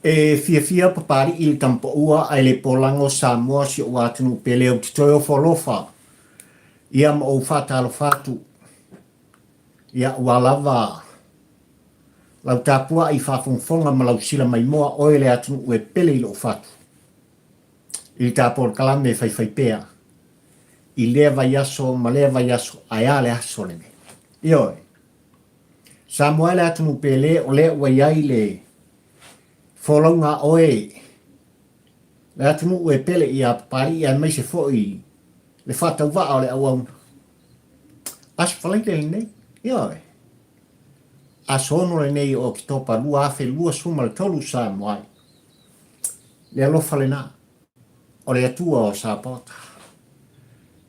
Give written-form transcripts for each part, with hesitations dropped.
E fiafia Papali'i i le tamapaua ae le polago Samoa si ou atunuu pele ou te toe ofo alofa ia ma ou faatalofa atu ia ua lava lau tapuai faafogafoga ma lau sila maimoa oe le atunuu e pele i lou fatu i le ta polokalame faifaipea i lea vaiaso ma lea vaiaso ae a le aso lenei. Ioe. Samoa e le atunuu pele o lea ua i ai le folauga a oe le atunuu e pele ia Papalii aemaise foi le faatauvaa o le auauna. Aso Faraile lenei, ioe, aso 6 lenei o Oketopa 2023 Samoa ai. Le alofa lena o le Atua o Sapaota.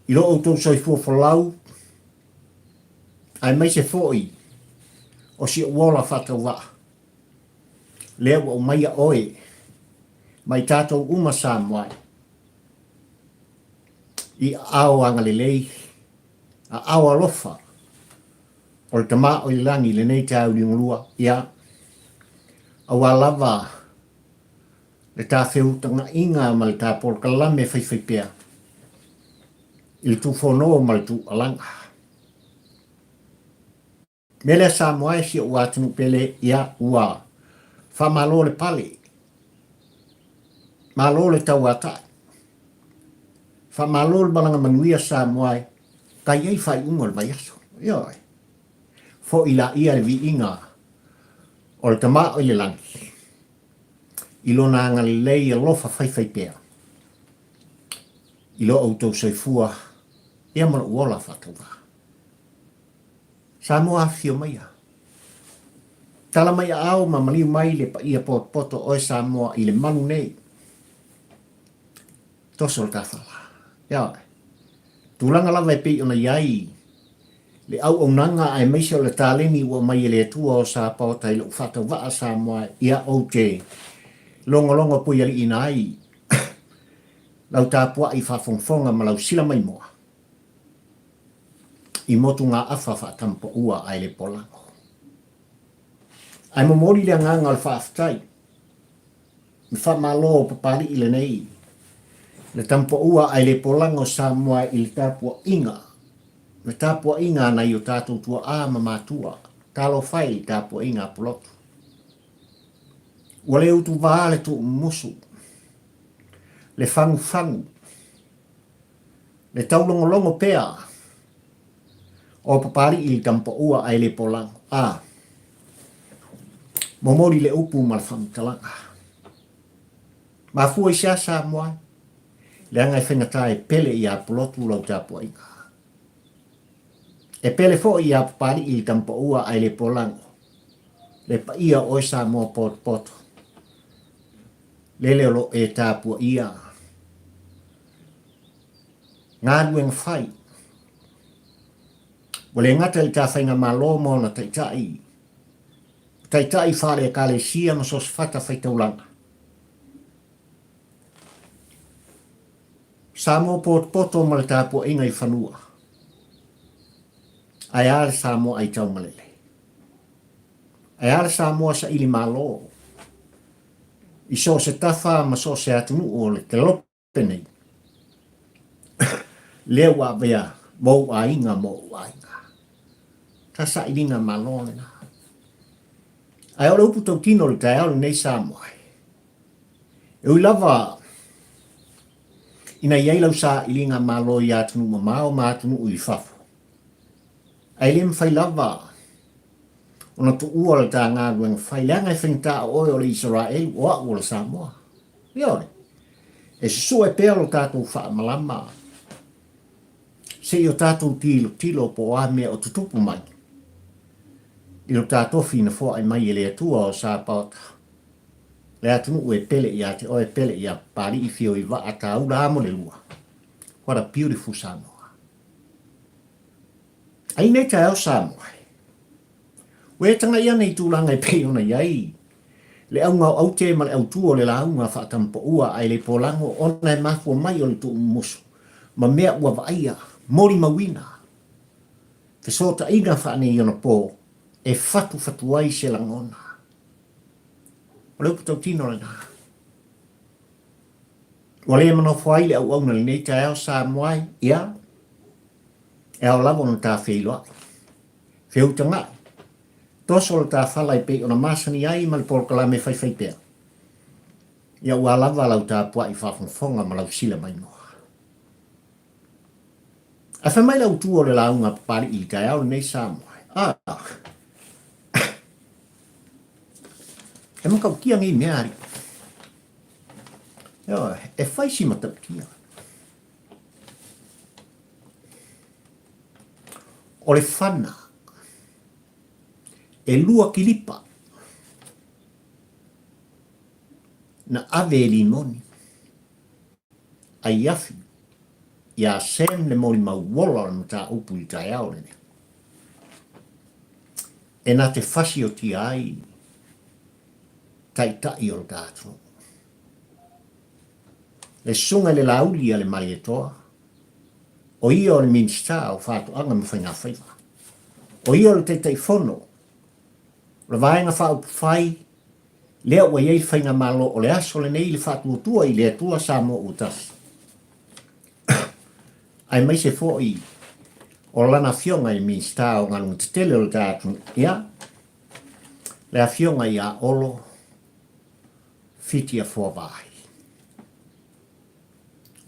I lo outou soifua folau, aemaise foi o si ou ola faatauvaa, lea ua aumaia oe ma i tatou uma Samoa i aao agalelei, aao alofa o le Tama o i le Lagi i lenei taeao liugalua, ia, aua lava le ta feutagaiga ma le ta polokalame faifaipea i le tufono ma le tuualaga. Mea lea Samoa e si ou atunuu pele, ia, ua faamalo le pale, malo le tauatai, faamalo le malaga manuia Samoa e, tai ai faaiuga o le vaiaso. Ioe. Foi laia le viiga o le Tama o i le lagi i lona agalelei alofa faifaipea i lo outou soifua ia ma lou ola faatauvaa. Samoa afifio maia. Tala mai aao ma maliu mai le paia potopoto oe Samoa i le malu nei. Toso le tafala. Ioe. Tulaga lava e pei ona i ai le auaunaga aemaise o le taleni ua aumai e le Atua o Sapaota i lou faatauvaa Samoa ia ou te logologo puialiiina ai lau tapuai faafogafoga ma lau sila maimoa i motugaafa faatamapaua ae le polago. Ae momoli le agaga o le faafetai le faamalo o Papali'i lenei, le tamapaua ae le polaga o Samoa i le tapuaiga, le tapuaiga a nai o tatou tuaa ma matua, talofa e i le tapuaiga a Pulotu. Ua le utuvā le tuumumusu, le fagufagu, le taulogologo pea o Papali'i i le tamapaua ae le polago, a momoli le upu ma le faamatalaga. Mafua i se a Samoa ai? Leaga e faigata e pele iā Pulotu lau tapuaiga. E pele foi iā Papali'i le tamapaua ae le polago. Le paia o oe Samoa potopoto. Lele o lo o e tapuaia galuega fai. Ua le gata i le ta faigamalo ma ona taitai, o taitai faale-Ekalesia ma so o se fata faitaulaga. Samoa potopoto ma le tapuaiga i fanua. Ae a le Samoa aitaumalele? Ae a le Samoa saili malo i so o se tafa ma so o se atunuu o le kelope? Penei, Lea ua avea ma ou aiga ma ou aiga. Ka sailiga malo lena. Ae o le upu tautino i le taeao lenei Samoa, e ui lava ina i ai lau sailiga malo i atunuu mamao ma atunuu i fafo, ae le mafai lava ona tuua le ta galuega fai, leaga e faigata o oe o le Isaraelu, o au o le Samoa. Ioe. E susue pea lo tatou faamalama se i o tatou tilotilo po o a mea o tutupu mai i lo ta tofi na foai mai e le Atua o Sapaota, le atunuu e pele ia te oe, pele ia Papali'i fio i vaa taula amo le lua. What a beautiful Samoa. Ai nei taeao Samoa. Ua e tagai ana i tulaga e pei ona i ai le auga o aute ma le autu o le lauga faatamapaua ae le polago ona e mafua mai o le tuumumusu ma mea ua vaaia, molimauina fesootaiga faaneionapo e fatufatu ai se lagona. O le upu tautino lena. Ua le manofo ai le auauna i lenei taeao Samoa e, ia, e ao lava ona ta feiloai. Feutaga'i, toso le ta fala e pei ona masani ai ma le polokalame faifaipea. Ia ua lava lau tapua'i faafogafoga ma lau sila maimoa. Ae fai mai le autu o le lauga a Papali'i i le taeao lenei Samoa e, ah, e matautia nei mea alii. Ioe, e fai si matautia. O le fana, e lua kilipa na ave e Limoni aiafi iā Sam le molimau ola o le mataupu i le taeao lenei. E na te fasiotia ai Taitai o le ta atunuu. Le Susuga i le Laauli a le Malietoa, o ia o le Minisita o Faatoaga ma Faigafaiva. O ia o le Taitaifono o le Vaega Faaupufai lea ua i ai le Faigamalo o le aso lenei i le Faatuatua i le Atua Samoa ua Tasi, aemaise foi o lana Afioga i le Minisita o Galuega Tetele o le ta atunuu, ia, le Afioga ia Olo Fitiafoavai.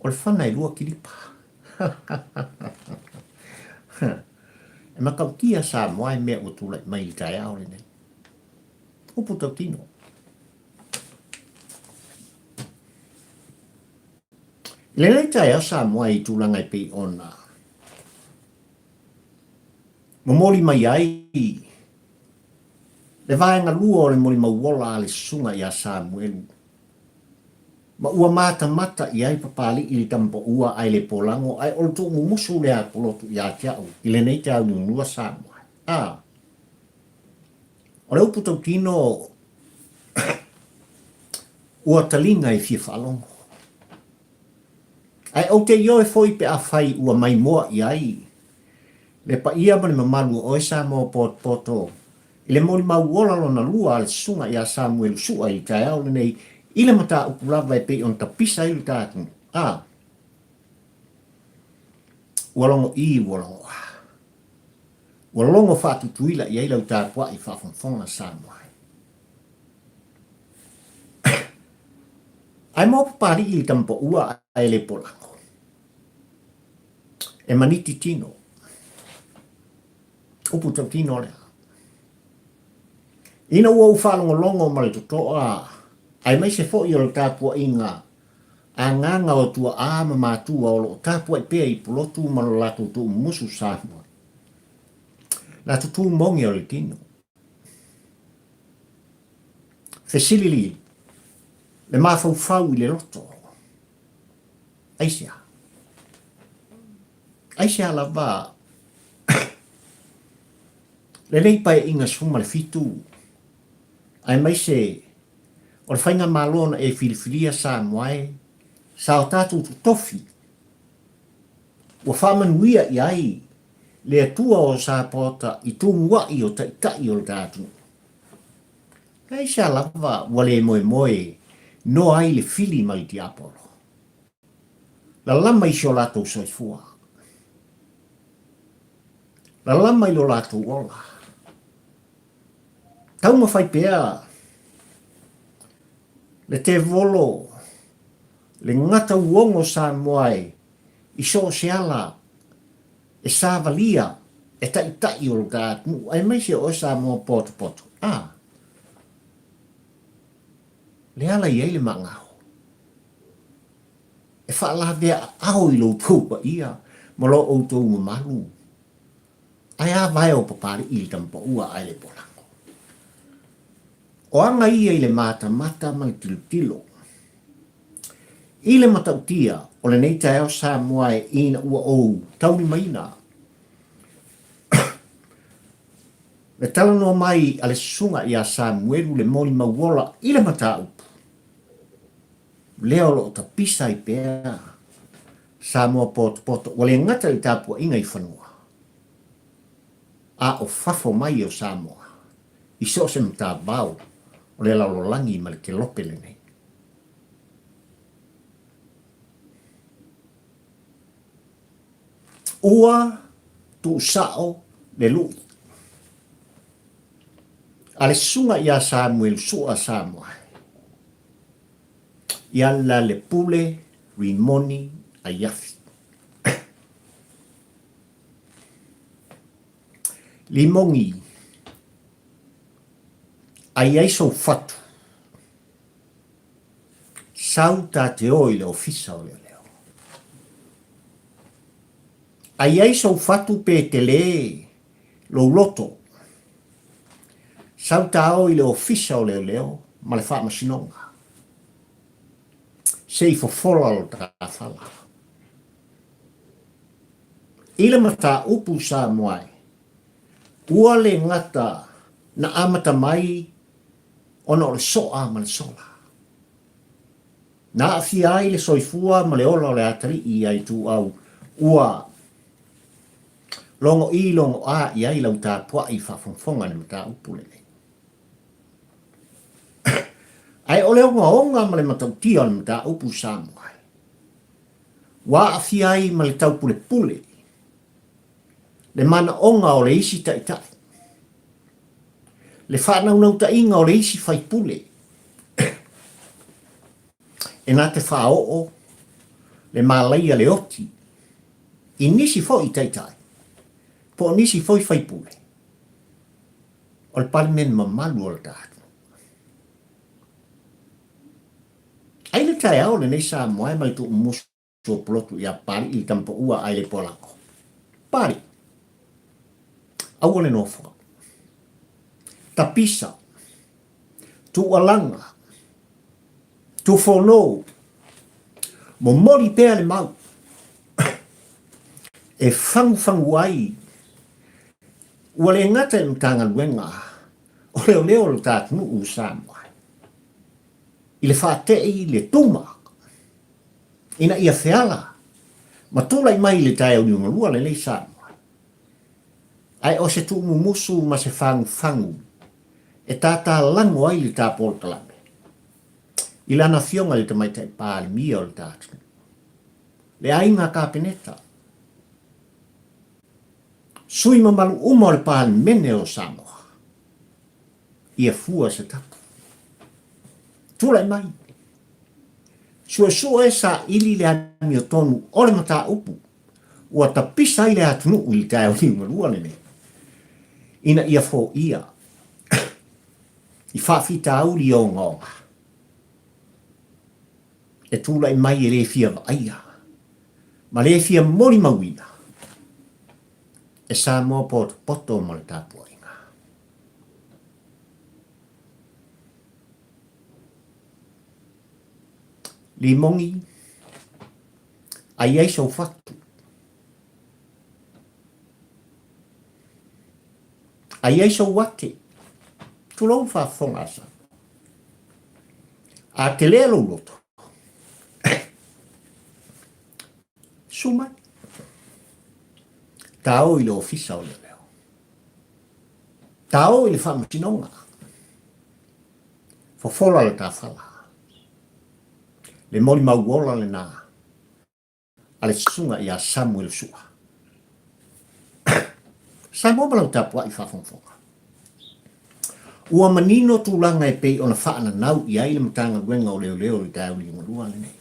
O le fana e lua kilipa. E matautia Samoa e mea ua tulai mai i le taeao lenei. Upu tautino. I lenei taeao Samoa i tulaga e pei ona momoli mai ai le vaega lua o le molimauola a le susuga ia Samuelu ma ua matamata i ai Papali'i le tamapaua ae le polago ae o le tuumumusu lea pulotu ia te au i lenei tauniunua Samoa. A O le upu tautino ua taliga e fia faalogo. Ae ou te ioe foi pe afai ua maimoa i ai le paia ma le mamalu o oe Samoa potopoto i le molimau ola lona lua a le Susuga ia Samuelu Sua i le taeao lenei i le mataupu lava e pei ona tapisa ai le ta atunuu. A Ua logo i, ua logo a. Ua logo faatutuila i ai lau tapuai faafogafoga Samoa. Ae mo Papali'i le tamapaua ae le polago. E maniti tino. Upu tautino lea. Ina ua ou faalogologo ma le totoa, aemaise foi o le tapuaiga agaga o tuaa ma matua o lo o tapuai pea i Pulotu ma lo latou tuumumusu Samoa. Na tutū moge o le tino. Fesilili le mafaufau i le loto. Aisea? Aisea lava lenei paeaiga 17 aemaise o le faigamalo na e filifilia Samoa e sa o tatou totofi ua faamanuia i ai le Atua o Sapaota i tumua'i o taitai o le ta atunuu. Aisea lava ua le moemoe noa ai le fili ma le tiapolo? Lalama i si o latou soifua. Lalama i lo latou ola. Taumafai pea le tevolo, le gata uogo Samoa e i so o se ala e savalia e taitai o lo ta atunuu aemaise oe Samoa potopoto. A le ala i ai le maʻago e faalavea aao i lo outou paia ma lo outou mamalu. Ae a vae o Papali'i i le tamapaua ae le polago. O aga ia i le matamata ma le tilotilo. I le matautia o lenei taeao Samoa e ina ua ou taulimaina le talanoa mai a le susuga ia Samuelu le molimauola i le mataupu lea o lo o tapisa ai pea Samoa potopoto ua le gata i le tapuaiga i fanua a o fafo mai o Samoa i so o se matavao. o le lalolagi ma le kelope lenei. Ua tuusao le lui a le susuga ia Samuel Sua Samoa i ala le pule Rimoni Aiafi. Limoni ai ai sou fatu. Sau ta te o i le ofisa o leoleo. Ai ai sou fatu pe tele lou loto. Sau ta o i le ofisa o leoleo ma le faamasinoga. Se i fofola lo ta fala. I le mataupu Samoa e, ua le gata na amata mai ona o le soa ma le sola. Na aafia ai le soifua ma le ola o le atalii a Ituau ua logoʻī logoʻā i ai lau tapuaʻi faafogafoga i le mataupu lenei. Ae o le ogaoga ma le matautia o le mataupu Samoa, ua aafia ai ma le taupulepule le manaoga o le isi taitai, le faanaunautaiga o le isi faipule e na te faaoo le malaia le oti i nisi foi taitai po o nisi foi faipule o le Palemene mamalu o le tatou. Ai le taeao lenei Samoa e ma le tuumumusu o polotu ia Papali'i le tamapaua ae le poalako. Papali'i, aua le nofoa. Tapisa, tuualaga, tufono, momoli pea le mau e fagufagu ai ua le gata i le Matagaluega o Leoleo o le ta atunuu o Samoa i le faatei le tuma ina ia feala ma tulai mai i le taeao liugalua lenei Samoa. Ae o se tuumumusu ma se fagufagu e tātālago ai le tā polokalame i lana afioga i le Tamaitai Palemia o le ta atunuu, le aiga Kapeneta, sui mamalu uma o le Palemene o Samoa, ia fua se tapu. Tulai mai. Suesue saili le amiotonu o le mataupu ua tapisa ai le atunuu i le taeao liugalua lenei, ina ia foia i faafitauli ogaoga e tulai mai e le fia vaaia ma le fia molimauina e Samoa potopoto ma le tapuaiga. Limogi, ai ai sou fatu. Ai ai sou ate. Tulou faafofoga a Samoa. A tele lou loto, susu mai. Tao i le ofisa o leoleo. Tao i le faamasinoga. Fofola le tafala. Le molimau ola lena a le susuga ia Samuel Sua. Samoa ma lau tapuai faafogafoga. Ua manino tulaga e pei ona faananau i ai le Matagaluega o Leoleo i le taeao liugalua lenei.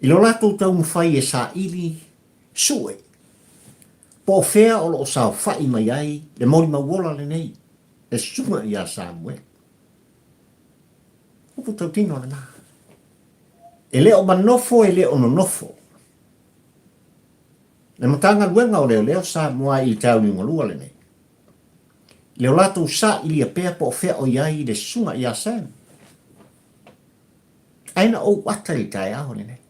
I lo latou taumafai e saili sue po o fea o lo o saofai mai ai le molimau ola lenei le susuga ia Samuel. Upu tautino lena. E le o manofo, e le o nonofo. Le Matagaluega o Leoleo Samoa i le taeao lenei. I le o latou sailia pea po o fea o i ai le susuga ia Sam. Ae na ou ata i le taeao lenei.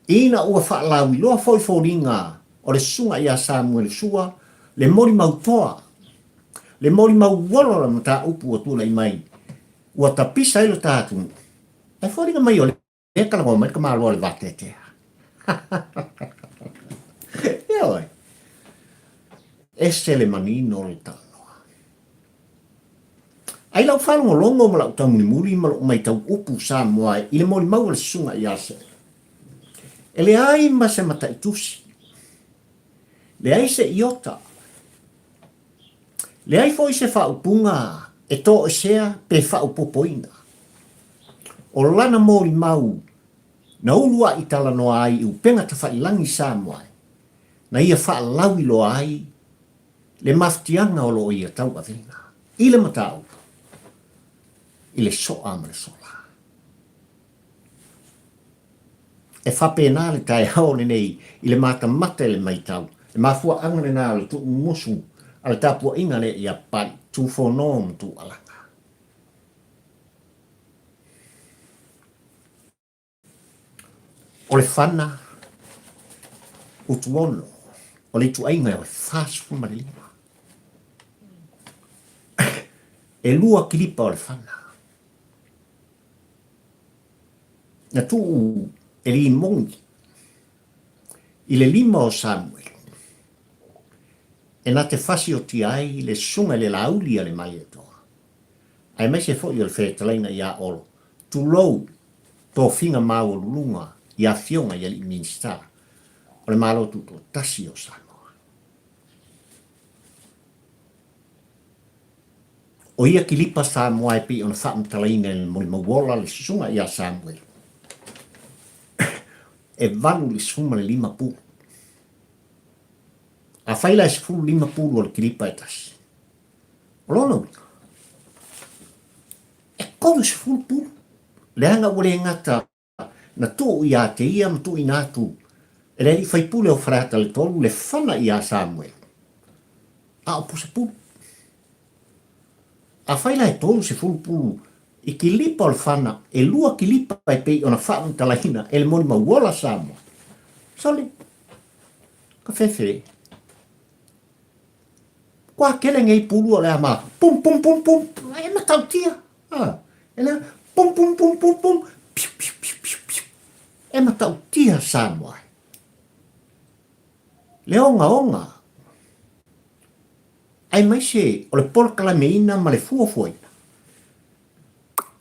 Ina ua faalauiloa foi foliga o le susuga ia Samuel Sua, le molimau toa, le molimau ola o le mataupu ua tulai mai, ua tapisa ai lo ta atunuu, ae foliga mai o lea talanoa mai le tamaloa o le vateatea. Ioe. Ese le manino o le talanoa. Ai lau faalogologo ma lau taumulimuli ma lou maitau upu Samoa i le molimau a le susuga ia Sele. E leai ma se mataitusi, leai se iota, leai foi se faaupuga e toesea pe faaopoopoina. O lana molimau na uluai talanoa ai i upega tafailangi Samoa na ia faalauiloa ai le mafatiaga o lo o ia tauavega i le mataupu i le soa ma le sola. E faapena le taeao lenei i le matamata i le matau, le mafuaaga lena o le tuumumusu a le tapuaiga lea ia Papalii, Tufono ma Tuualaga. O le fana utuono o le ituaiga e 45. E lua kilipa o le fana. Na tuu e Limoni i le lima o Samuelu e na te fasiotia ai le susuga i le Laauli a le Malietoa, aemaise foi o le fetalaiga ia Olo, tulou tofiga maualuluga i afioga i alii Minisita o le Malo Tutoatasi o Samoa. O ia kilipa Samoa e pei ona faamatalaina e le molimauola le susuga ia Samuelu, e 85 pulu. Afai la e 15 pulu o le kilipa e tasi, o lona uiga, e 30 pulu. Leaga ua le gata na tuu ia te ia ma tuuina atu e le alii faipule o Faleata le 3 le fana ia Samuelu, a o Pusapulu. Afai la e 30 pulu i kilipa o le fana, e lua kilipa e pei ona faamatalaina e le molimauola Samoa. Sole, ka fefe. Kua kele nei pulu o le a ma pum pum pum pum, e matautia. A, e lea, pum pum pum pum pum, piu piu piu piu piu. E matautia Samoa. Le ogaoga, aemaise o le polokalameina ma le fuafuaina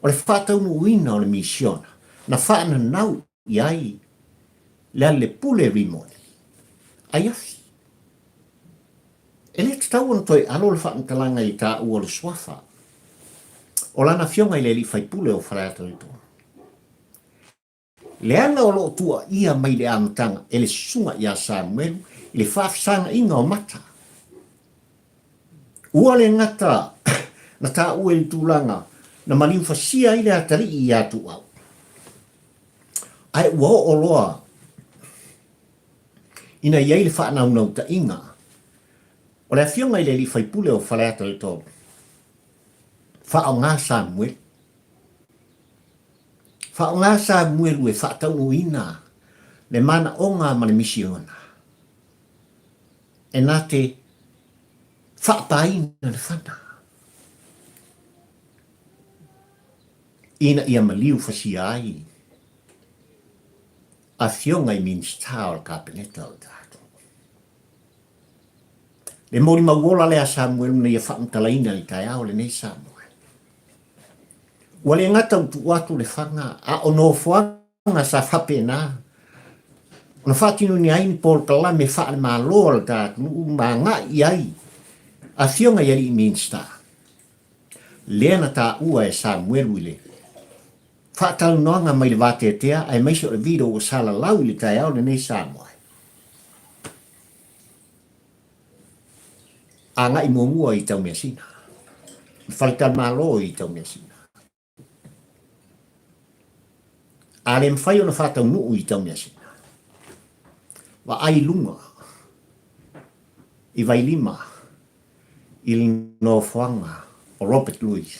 o le faataunuuina o le misiona na faananau i ai le Alepule Rimoni, Aiafi. E le tatau ona toe alo le faamatalaga i taua o le suafa o lana afioga i le alii faipule o Faleata le 3. Leaga o lo o tuuaia mai le amataga e le susuga ia Samuelu i le faafesagaiga o mata. Ua le gata na taua i le tulaga na maliufasia ai le atalii ia Tuuau, ae ua oo loa ina i ai le faanaunautaiga o le afioga i le alii faipule o Faleata le 3, faaaoga Samuelu. Faaaoga Samuelu e faataunuuina le manaoga ma le misiona e na te faapaina le fana ina ia maliu fasia ai afioga i Minisita o le Kapeneta o le tatou. Le molimau ola lea a Samuelu na ia faamatalaina i le taeao lenei Samoa. Ua le gata ua tuu atu le faga, a o nofoaga sa faapena ona faatinoina ai ni polokalame faale-Malo a le ta atunuu ma agai i ai afioga i alii Minisita. Lea na taua e Samuelu i le faatalanoaga mai le vateatea aemaise o le video ua salalau i le taeao lenei Samoa. Agai muamua i Taumeasina, i faletalimalo i Taumeasina. A le mafai ona faataunuu i Taumeasina, vaai i luga i Vailima i le nofoaga o Robert Louis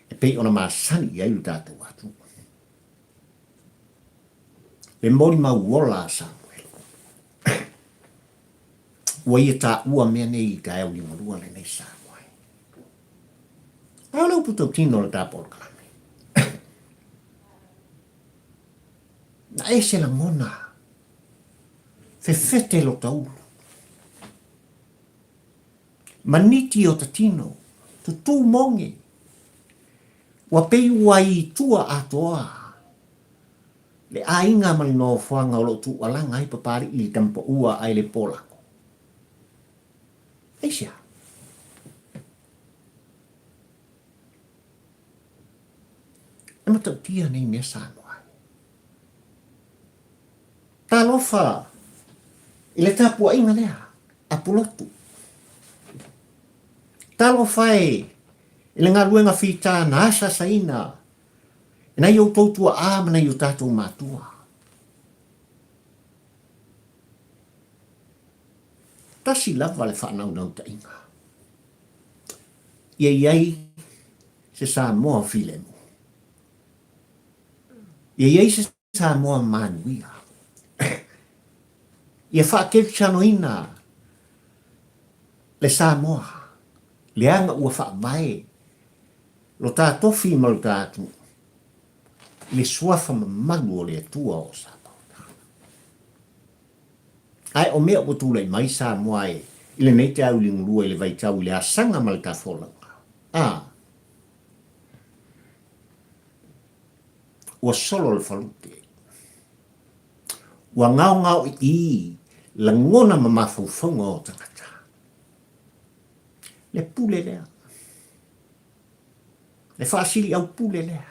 e pei ona masani i ai lo tatou atunuu. Le molimau ola a Samuelu. Ua ia taua mea nei i taeao liugalua lenei Samoa. A o le upu tautino o le ta polokalame. Na ese lagona, fefete lo taulu. Maniti o ta tino, tutū monge. Ua pei ua i tua atoa le aiga ma le nofoaga o lo o tuualaga ai Papalii i le tamapaua ae le polago. Aisea? E matautia nei mea Samoa ai. Talofa i le tapuaiga lea a Pulotu. Talofa e i le galuega fita na asaasaina e nai outou tuaa ma nai o tatou matua. Tasi lava le faanaunautaiga. Ia i ai se Samoa filemu. Ia i ai se Samoa manuia. Ia faakerisianoina le Samoa, leaga ua faavae lo ta tofi ma lo ta atunuu i le suafa mamalu o le Atua o Sapaota. Ae o mea ua tulai mai Samoa e i lenei taeao i Ligulua i le vaitau i le asaga ma le tafolauga, a, Ua solo le falute. Ua gaogaoi'i lagona ma mafaufauga o tagata. Le pule lea. Le faasiliaupule lea.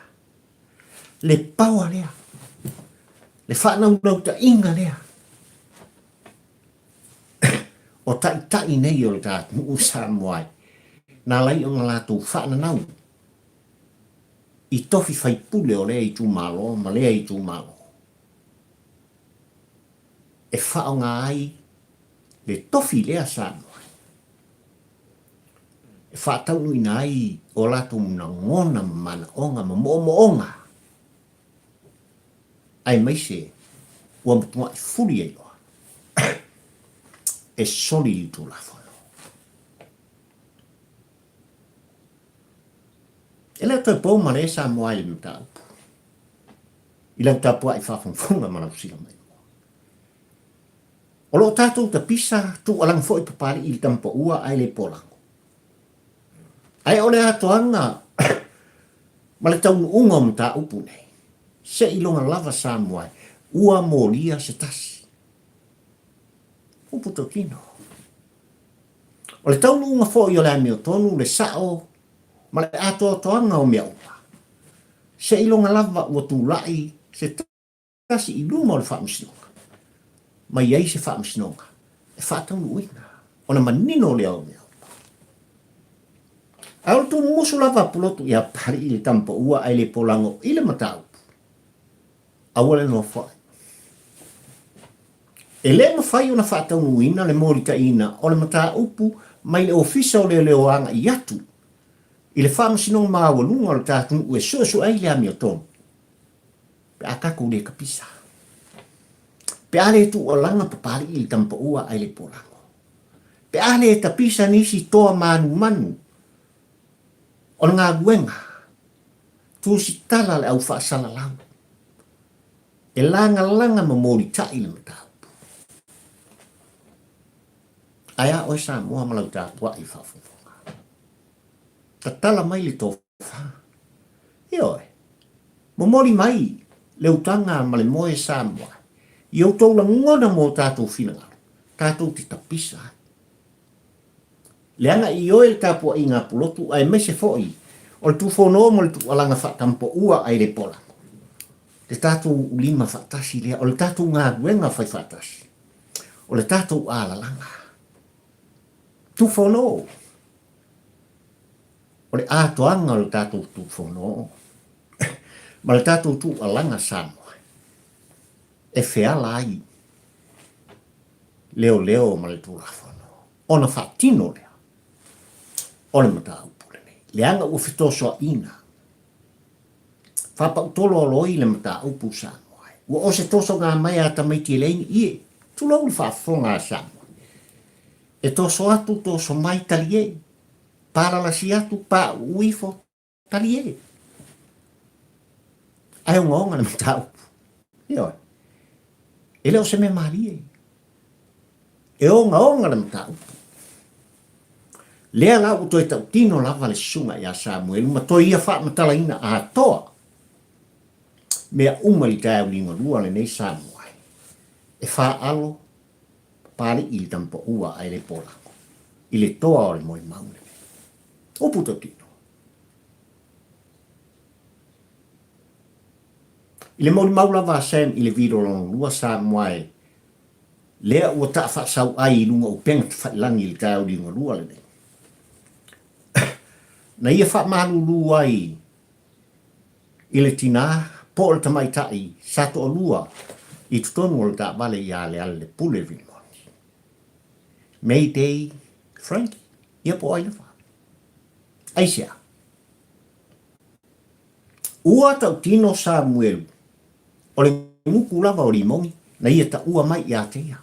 Le paoa lea. Le faanaunautai lea. O taitai nei o le ta atunuu Samoa ai, na ala ai ona latou faananau i tofi faipule o lea itumalo ma lea itumalo e faaaoga ai le tofi lea Samoa e faataunuuina ai o latou lagona ma manaoga ma moomooga aemaise ua matuai fuli ai loa e soli le Tulafono. E le o toe pou ma le Samoa i le mataupu i lau tapuai faafogafoga ma lau silamaimoa. O lo o tatou tapisa tuualaga foi Papalii i le tamapaua ae le polago. Ae o le atoaga ma le taunuuga o mataupu nei, seiloga lava Samoa ua molia se tasi. Upu totino. O le taunuuga foi o le amiotonu, le sao ma le atoatoaga o mea uma, seiloga lava ua tulai se tasi i luma o le faamasinoga, ma i ai se faamasinoga e faataunuuina ona manino lea o mea uma. Ae o le tumumusu lava a Pulotu ia Papalii i le tamapaua ae le polago i le mataupu, aua le nofoai. E le mafai ona faataunuuina le molitaiina o le mataupu mai le Ofisa o Leoleo agai atu i le Faamasinoga Maualuga o le ta atunuu e suesue ai le amiotonu pe a tatou le tapisa, pe a le tuualaga Papalii i le tamapaua ae le polago, pe a le tapisa nisi toa manumanu o le galuega tusitala a le au faasalalau e lagalaga ma molitai le mataupu. Ae a oe Samoa ma lau tapuai faafofoga? Tatala mai le tofa. Ioe. Momoli mai le utaga ma le moe Samoa i outou lagona mo tatou finagalo, tatou te tapisa ai. Leaga i oe le tapuaiga a Pulotu aemaise foi o le tufono ma le tuualaga faatampoua ai le polago. Le tatou lima faatasi lea, o le tatou galuega fai faatasi, o le tatou alalaga. Tufono, o le atoaga o le tatou tufono ma le tatou tuualaga Samoa e feala ai leoleo ma le Tulafono, ona faatino lea o le mataupu lenei, leaga ua fetosoaina faapautoloaloi le mataupu Samoa. Ua o se tosoga mai a tamaiti e leai ni ie. Tulou le faafofoga a Samoa. E toso atu, toso mai, talie. Palalasi atu, pauu ifo, Talie. Ae ogaoga le mataupu. Ioe. E le o se mea malie. E ogaoga le mataupu. Lea la ua toe tautino lava le susuga ia Samuelu ma toe ia faamatalaina atoa mea uma i le taeao liugalua lenei Samoa e faalo Papalii i le tamapaua ae le polago i le toa o le moemau lenei. Upu tautino. I le molimau lava a Sam i le vilo lona lua Samoa e lea ua taafaasau ai i luga o upega tafailagi i le taeao liugalua lenei. Na ia faamalulu ai i le tinā po o le tamaitai sa toalua i totonu o le taavale ia Lealailepule Rimoni. Mayday Frankie, ia po o ai lava. Aisea? Ua tautino Samuelu, o le gutu lava o Rimoni na ia taua mai ia te ia.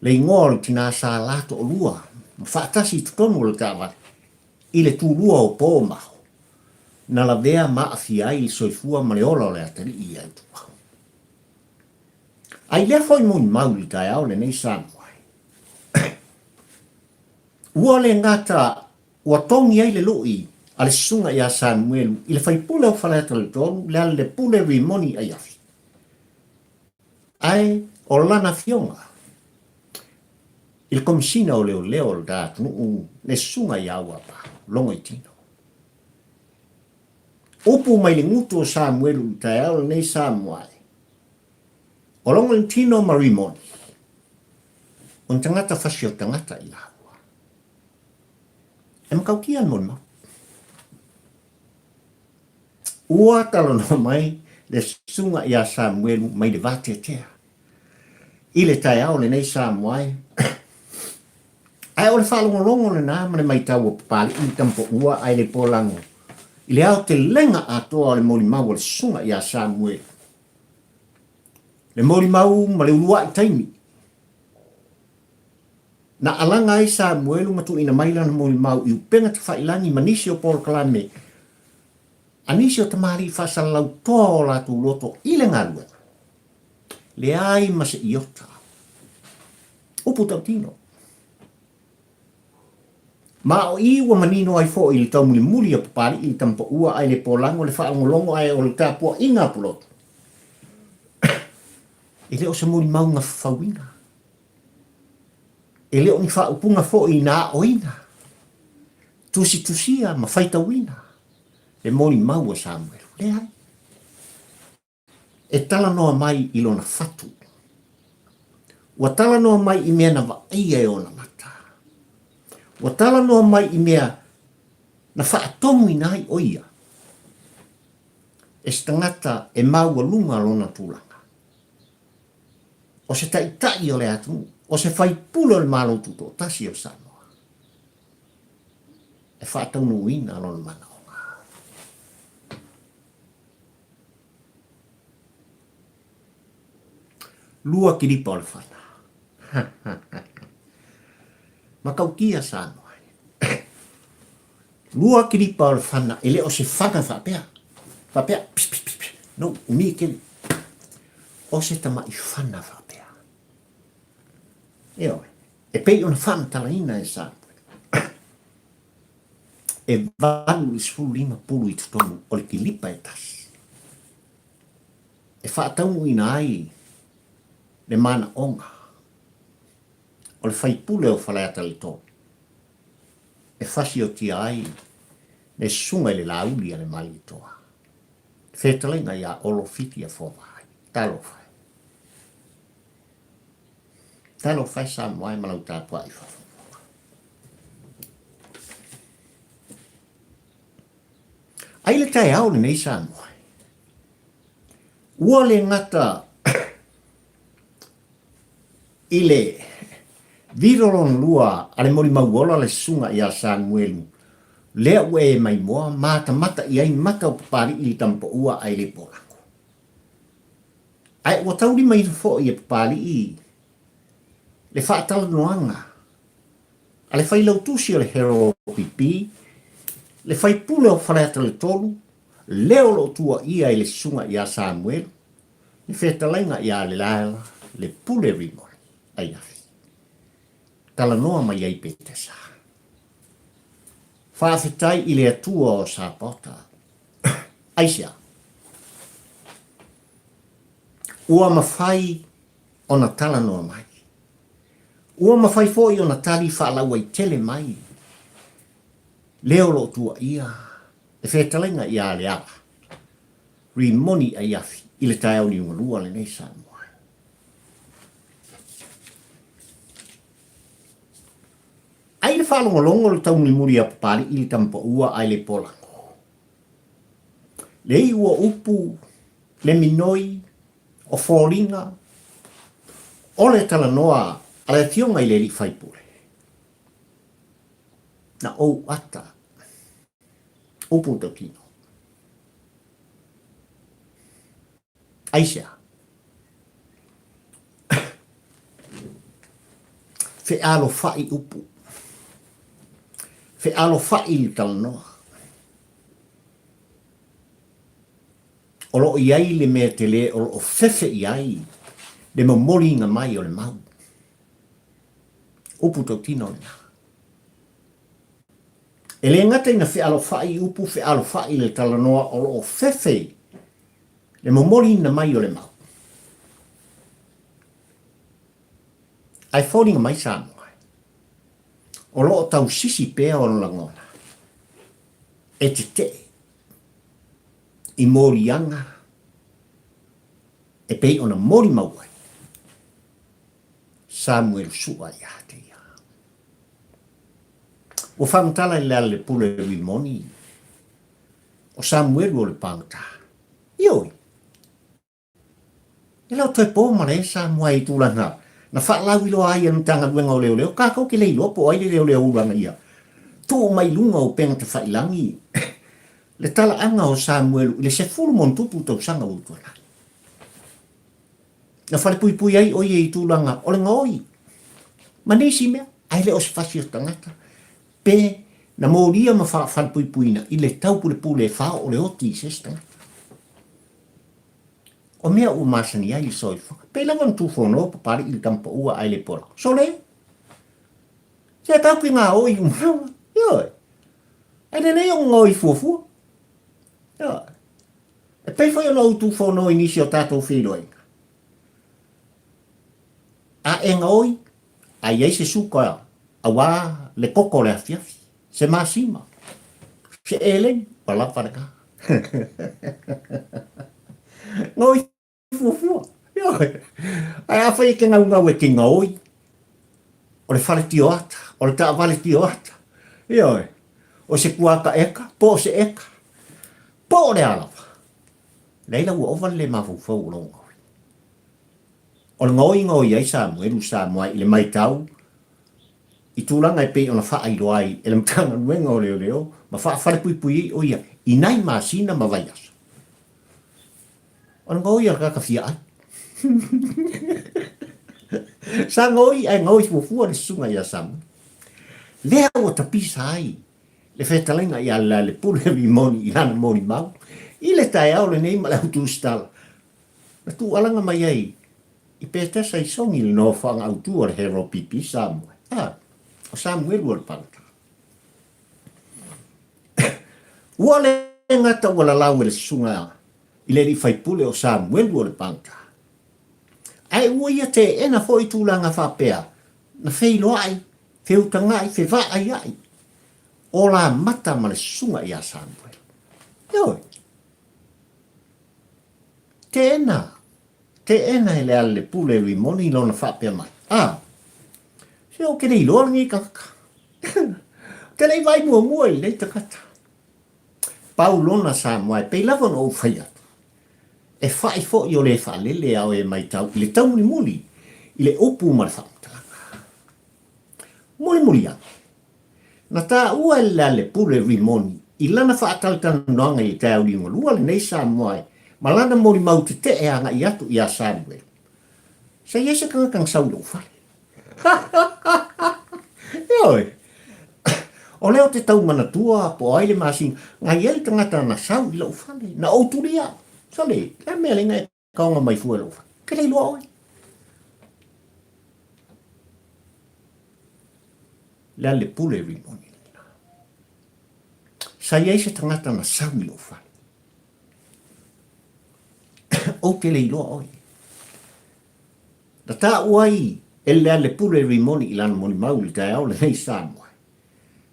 Le igoa o le tinā sa la toalua ma faatasi i totonu o le taavale i le tulua o po maho, na lavea ma aafia ai le soifua ma le ola o le atalii ia Ituau. A i lea foi molimau i le taeao lenei Samoa, ua le gata Ua togi ai le lui a le susuga ia Samuelu i le faipule o Faleata le 3, Lealailepule Rimoni Aiafi. Ae o lana afioga i le Komisina o Leoleo o le ta atunuu le susuga ia Auapa Logoitino. Upu mai le gutu o Samuelu i le taeao lenei Samoa e, o Logoitino ma Rimoni, o ni tagata fasi o tagata i laua. E matautia le molimau. Ua talanoa mai le susuga ia Samuelu mai le vateatea i le taeao lenei Samoa e. Ae o le faalogologo lena ma le maitau a Papalii i Tamapaua ae le polago i le aotelega atoa o le molimau a le susuga ia Samuelu. Le molimau ma le uluai taimi Na alaga ai Samuelu ma tuuina mai lana molimau i upega tafailagi ma nisi o polokalame a nisi o tamalii faasalalau toa o latou loto i le galuega. Leai ma se iota. Upu tautino. Ma o i ua manino ai foi le taumulimuli a Papalii i le tamapaua ae le polago le faalogologo ae o le tapuaiga a Pulotu. E le o se molimauga fafauina. E le o ni faaupuga foi na aoina, tusitusia ma faitauina le molimau a Samuelu. Leai. E talanoa mai i lona fatu. Ua talanoa mai i mea na vaaia e ona mata. Ua talanoa mai i mea na faatonuina ai o ia e se tagata e maualuga lona tulaga. O se taitai o le atunuu, o se faipule o le Malo Tutoatasi o Samoa, e faataunuuina lona manaoga. Lua kilipa o le fana. Matautia Samoa. Lua kilipa o le fana, e le o se fana faapea. Faapea, pis, pis, pis, pis. No, umi tele. O se tamaʻi fana faapea. Ioe, e pei ona faamatalaina e Samuel. E 85 pulu i totonu o le kilipa e tasi. E faataunuuina ai le manaoga o le faipule o Faleata le 3 e fasiotia ai le susuga i le Laauli a le Malietoa. Fetalaiga ia Olo Fiti a Fuavai. Talofa e. Talofa e Samoa e ma lau tapuai faafogafoga. Ai le taeao lenei Samoa e. Ua le gata i le vilo lona lua a le molimau ola le susuga ia Samuelu, lea ua e maimoa matamata i ai mata o Papalii i le tamapaua ae le polago. Ae ua taulimaina foi e Papalii le faatalanoaga a le failautusi o le Herald OPP, le faipule o Faleata le 3, lea o lo o tuuaia i le susuga ia Samuelu, le fetalaiga ia Lelaela, le pule Rimoni, Aiafi. talanoa mai ai Petesa. Faafetai i le Atua o Sapaota. Aisea? Ua mafai ona talanoa mai. Ua mafai foi ona tali faalauaitele mai le o lo o tuuaia le fetalaiga ia Leala Rimoni Aiafi i le taeao liugalua lenei Samoa. Ai le faalogologo le taumulimuli a Papali'i le tamapaua ae le polago. Le iu o upu, le minoi, o foliga, o le talanoa a le Afioga i le Alii Faipule. Na ou ata upu tautino. Aisea? Fealofa'i upu. Fealofa'i le talanoa. O lo o i ai le mea tele o lo o fefe i ai le momoliina mai o le mau. Upu tautino lena. E le gata ina fealofa'i upu, fealofa'i le talanoa o lo o fefe le momoliina mai o le mau. Ae foliga mai Samoa, o lo o tausisi pea ona lagona e tetee i moliaga e pei ona molimau ai Samuelu Sua ia te ia. Ua faamatala i Lealailepule Rimoni o Samuelu o le pagota. Ioe! E le o toe po ma le Samoa i tulaga na faalauiloa ai e le Matagaluega o Leoleo, kākou ke le iloa po o ai le leoleo ulaga ia tuu mai i luga o upega tafailangi le talaaga o Samuelu i le 10+ tausaga ua tuanai. Na falepuipui ai ʻo ia i tulaga o le gaoi ma nisi mea, ae le o se fasi o tagata pe na molia ma falepuipuina i le taupulepule e fao o le oti i se isi tagata. O mea ua masani ai le soifuaga. Pei lava ona tufono Papali'i i le tama paua ae le pola. Sole! Se tau ki ngā oi uma lava. Ioe. Ae lelei o ngā oi fuafua. Ioe. E pei foi ona ou tufono i nisi o tatou feiloaiga. A e gaoi, a i ai se suka auā le koko o le afiafi, se masima, se eleni, ua lava lena. Gaoi fuafua. Ioe. Ae afai e te gaugau e te gaoi, o le fale tioata, o le taavale tioata, ioe, o se kuata eka, po o se eka, po o le a lava, leai la ua ova le le mafaufau o lou gaoi. O le gaoiga o i ai Samuelu Samoa i le maitau i tulaga e pei ona faailoa ai e le Matagaluega o Leoleo ma faafalepuipui ai ʻo ia i nai masina ma vaiaso. O le gaoi a le tagata fia ai. Sa gaoi ae gaoi fuafua le susuga ia Samuelu. Lea ua tapisa ai le fetalaiga ia Lealepule Rimoni i lana molimau i le taeao lenei ma le au tusitala Na tuualaga mai ai i Petesa i Sogi le nofoaga autu o le Hero PP Samoa. A, o Samuelu o le palota. Ua le gata ua lalau e le susuga i le alii faipule o Samuelu o le palota, ae ua ia teena foi tulaga faapea na feiloai, feutaga'i, fevaaia'i o lamata ma le susuga ia Samuelu. Ioe. Teena, teena e Lealailepule Rimoni lona faapea mai, A, se ou te le iloa lenei tagata. Ou te le i vaai muamua i lenei tagata. Pau lona Samoa e pei lava ona ou fai atu, e fa'i foi o le faalele a oe e maitau i le taumulimuli i le upu ma le faamatalaga. Mulimuli ane, na taua e Lealepule Rimoni i lana faatalatalanoaga i le taeao liugalua lenei Samoa ma lana molimau tetee agai atu iā Samuelu. Sa i ai se tagata na sau i lou fale. Ioe! O lea ou te tau manatua po o ai le masina, na i ai le tagata na sau i lou fale, na ou tulia. Sole, le a mea lena e Kaoga mai fua i lou fale. Ke le iloa oe. Lealailepule Rimoni lena. Sa i ai se tagata na sau i lou fale. Ou te le iloa oe. Na taua ai e Lealailepule Rimoni i lana molimau i le taeao lenei Samoa.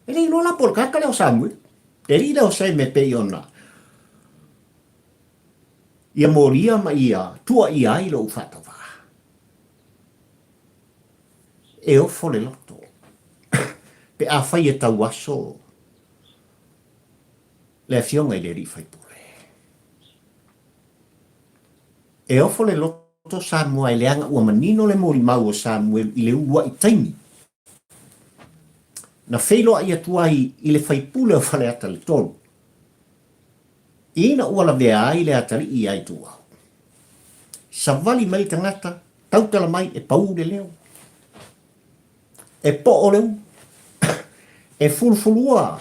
E le iloa la po o le tagata lea o Samuelu. Le alii lea o Seme e pei ona ia molia ma ia tuuaia ai lou faatauvaa. E ofo le loto pe afai e tauaso le Afioga i le Alii Faipule. E ofo le loto Samoa e leaga ua manino le molimau o Samuelu i le uluai taimi na feiloai atu ai i le faipule o Faleata le 3, ina ua lavea ai le atalii ia Ituau. Savali mai le tagata, tautala mai e pau le leo. E poo le ulu. E fulufulua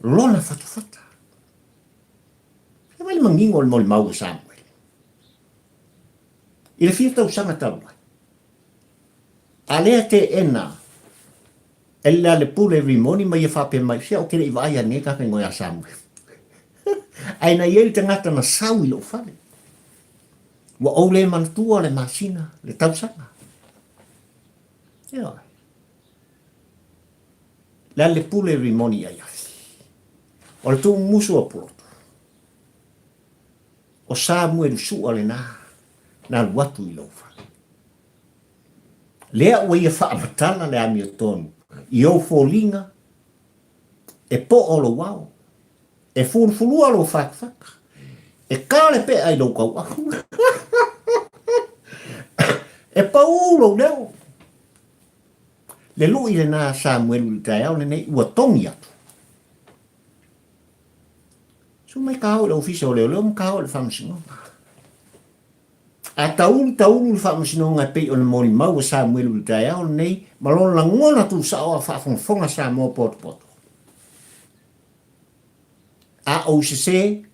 lona fatafata. E mai le manino o le molimau o Samuele. I le fia tausaga talu ai, a lea teena e le Lealepule Rimoni ma ia faapea mai, Sia, ou te le i vaai ane tagata igoa ia Samuel. Ae na i ai le tagata na sau i lou fale. Ua ou le manatua le masina, le tausaga. Ioe. Lealepule Rimoni ia Iafi. O le tuumusu o Pulotu. O Samuelu sua lena na alu atu i lou fale. Lea ua ia faamatala le amiotonu i ou foliga, e poo lou ao, e fulufulua lou fatafata, e ka le pea i lou tauafu, e pau lou leo. Le lui lena a Samuelu i le taeao lenei ua togi atu. Su mai ka o i le ofisa o leoleo ma ka o i le faamasinoga. A taulu taulu le faamasinoga e pei ona molimau a Samuelu i le taeao lenei ma lona lagona tusao a faafogafoga Samoa potopoto. A ou sese,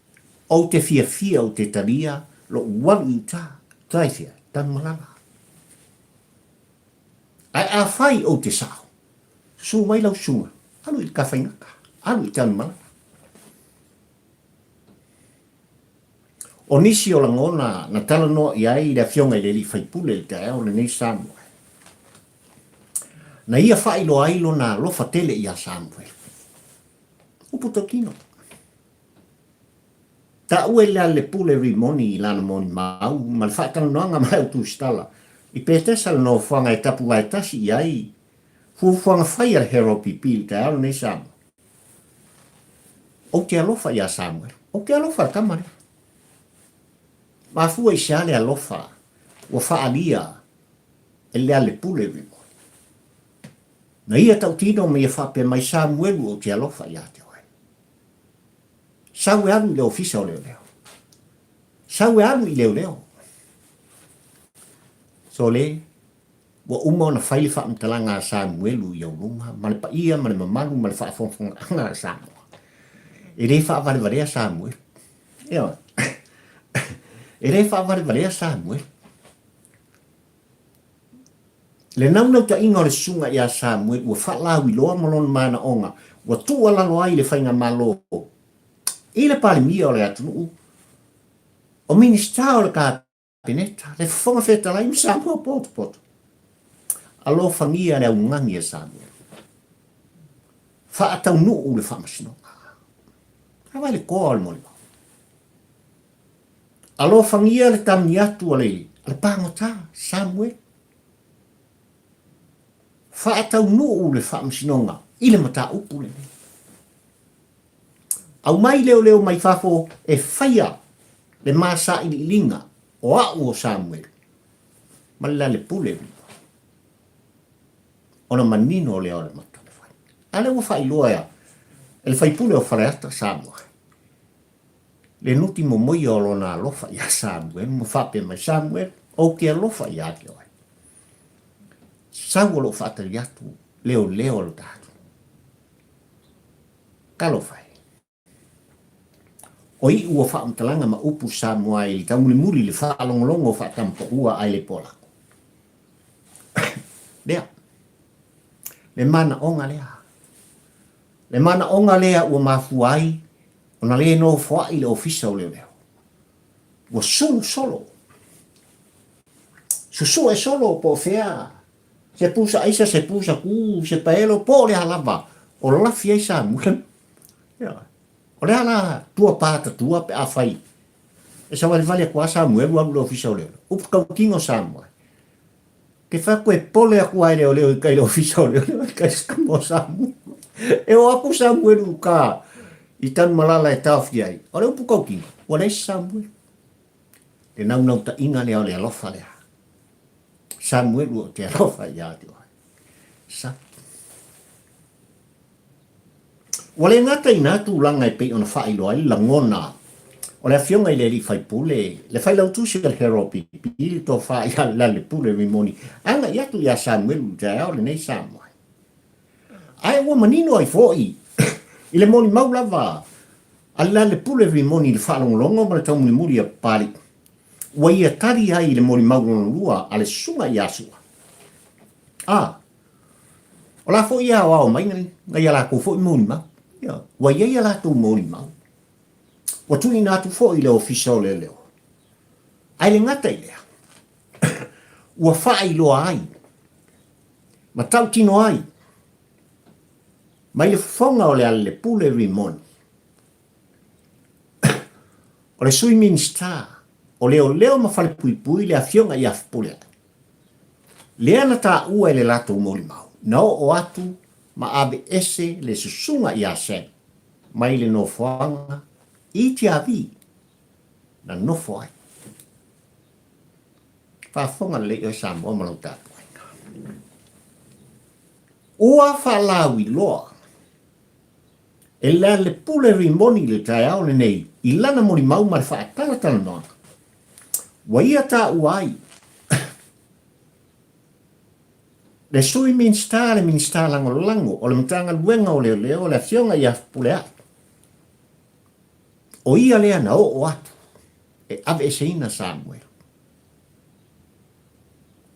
ou te fiafia ou te talia lou alu i uta, uta i fea? Tanumalala. Ae afai ou te sao, susu mai lau susuga, alu i le Tafaigata, alu i Tanumalala. O nisi o lagona na talanoa i ai le Afioga i le Alii Faipule i le taeao lenei Samuel. Na ia faailoa ai lona alofa tele iā Samuel. Upu tautino. Taua i le Alelepule Rimoni i lana molimau ma le faatalanoaga ma le au tusitala i Petesa le nofoaga e tapuvae tasi i ai fuafuaga fai a le Herald PP i le taeao lenei Samoa. Ou te alofa iā Samuel. Ou te alofa i le tama lea. Mafua i se a le alofa ua faaalia e le Alelepule Rimoni. Na ia tautino ma ia faapea mai, Samuelu ou te alofa iā te oe. Sau e alu i le ofisa o leoleo. Sau e alu i leoleo. Sole, ua uma ona fai le faamatalaga a Samuelu i ou luma, ma le paia ma le mamalu ma le faafogafogaaga a Samoa. E le faavalevalea Samuelu. Ioe. E le faavalevalea Samuelu. Le naunautaiga o le susuga ia Samuel ua faalauiloa ma lona manaoga ua tuualalo ai le Faigamalo i le Palemia o le atunuu, o Minisita o le Kapeneta, le Fofoga Fetalai ma Samoa potopoto. Alofagia le augani a Samuel. Faataunuu le faamasinoga. A vai le toa o le molimau. Alofagia le tagi atu a le pagota, Samuel. Faataunuu le faamasinoga i le mataupu lenei. Aumai leoleo mai fafo e faia le ma sailiiliga o a'u o Samuel ma le Lealepule ona manino lea o le matalefai. A lea ua faailoa e le faipule o Faleata Samoa le nuti momoia o lona alofa iā Samuel ma faapea mai, Samuel, ou te alofa iā te oe. Sau o lou faatali atu leoleo o le tatou. Talofa e. O iʻu ua faamatalaga ma upu Samoa i le taumulimuli le faalogologo faatamapaua ae le poalako. Lea. Le manaoga lea. Le manaoga lea ua mafua ai ona le nofoaʻi le Ofisa o Leoleo. Ua sulu solo. Susue solo po o fea se pusa aisa, se pusa kū, se paelo, po o le a lava o lafi ai Samuel. Ioe. O le a la tua pā tatua pe afai e savalivali atu lava Samuel ua alu i le Ofisa o Leoleo. Upu tautino Samoa. Ke fai atu e pole atu lava e leoleo i tai i le Ofisa o Leoleo i tai i Samuel. E oo atu Samuel i uka i Tanumalala e taofi ai. O le upu tautino, ua leai se Samuel. Le naunautaiga lea o le alofa lea. Samuel ua ou te alofa ia te oe. Sa. Ua le gata i nā tulaga e pei ona faailoa ai le lagona o le Afioga i le Alii Faipule, le Failautusi o le Herald PP, le Tofa ia Lealailepule Rimoni, agai atu ia Samuelu i le taeao lenei Samoa. Ae ua manino ai foi i le molimau lava a Lealailepule Rimoni i le faalogologo ma le taumulimuli a Papalii, ua ia tali ai i le molimau lona lua a le Susuga ia Sua. A, O la foi e aoao mai nai a latou foi molimau. Ia, ua i ai a latou molimau. Ua tuuina atu foi i le Ofisa o Leoleo. Ae le gata i lea, ua faailoa ai ma tautino ai mai le fofoga o Lealailepule Rimoni, o le Sui Minisita o Leoleo ma Falepuipui le Afioga ia Fepuleai. Lea na taua e le latou molimau, na oo atu ma aveese le susuga ia Sam mai le nofoaga i Tiavi na nofo ai. Faafofoga lelei oe Samoa ma lau tapuaiga. Ua faalauiloa e Lealepule Rimoni i le taeao lenei i lana molimau ma le faatalatalanoaga. Ua ia taua ai le Sui Minisita, le Minisita Lagolago o le Matagaluega o Leoleo, le Afioga ia Fepuleai. O ia lea na oo atu e aveeseina Samuel.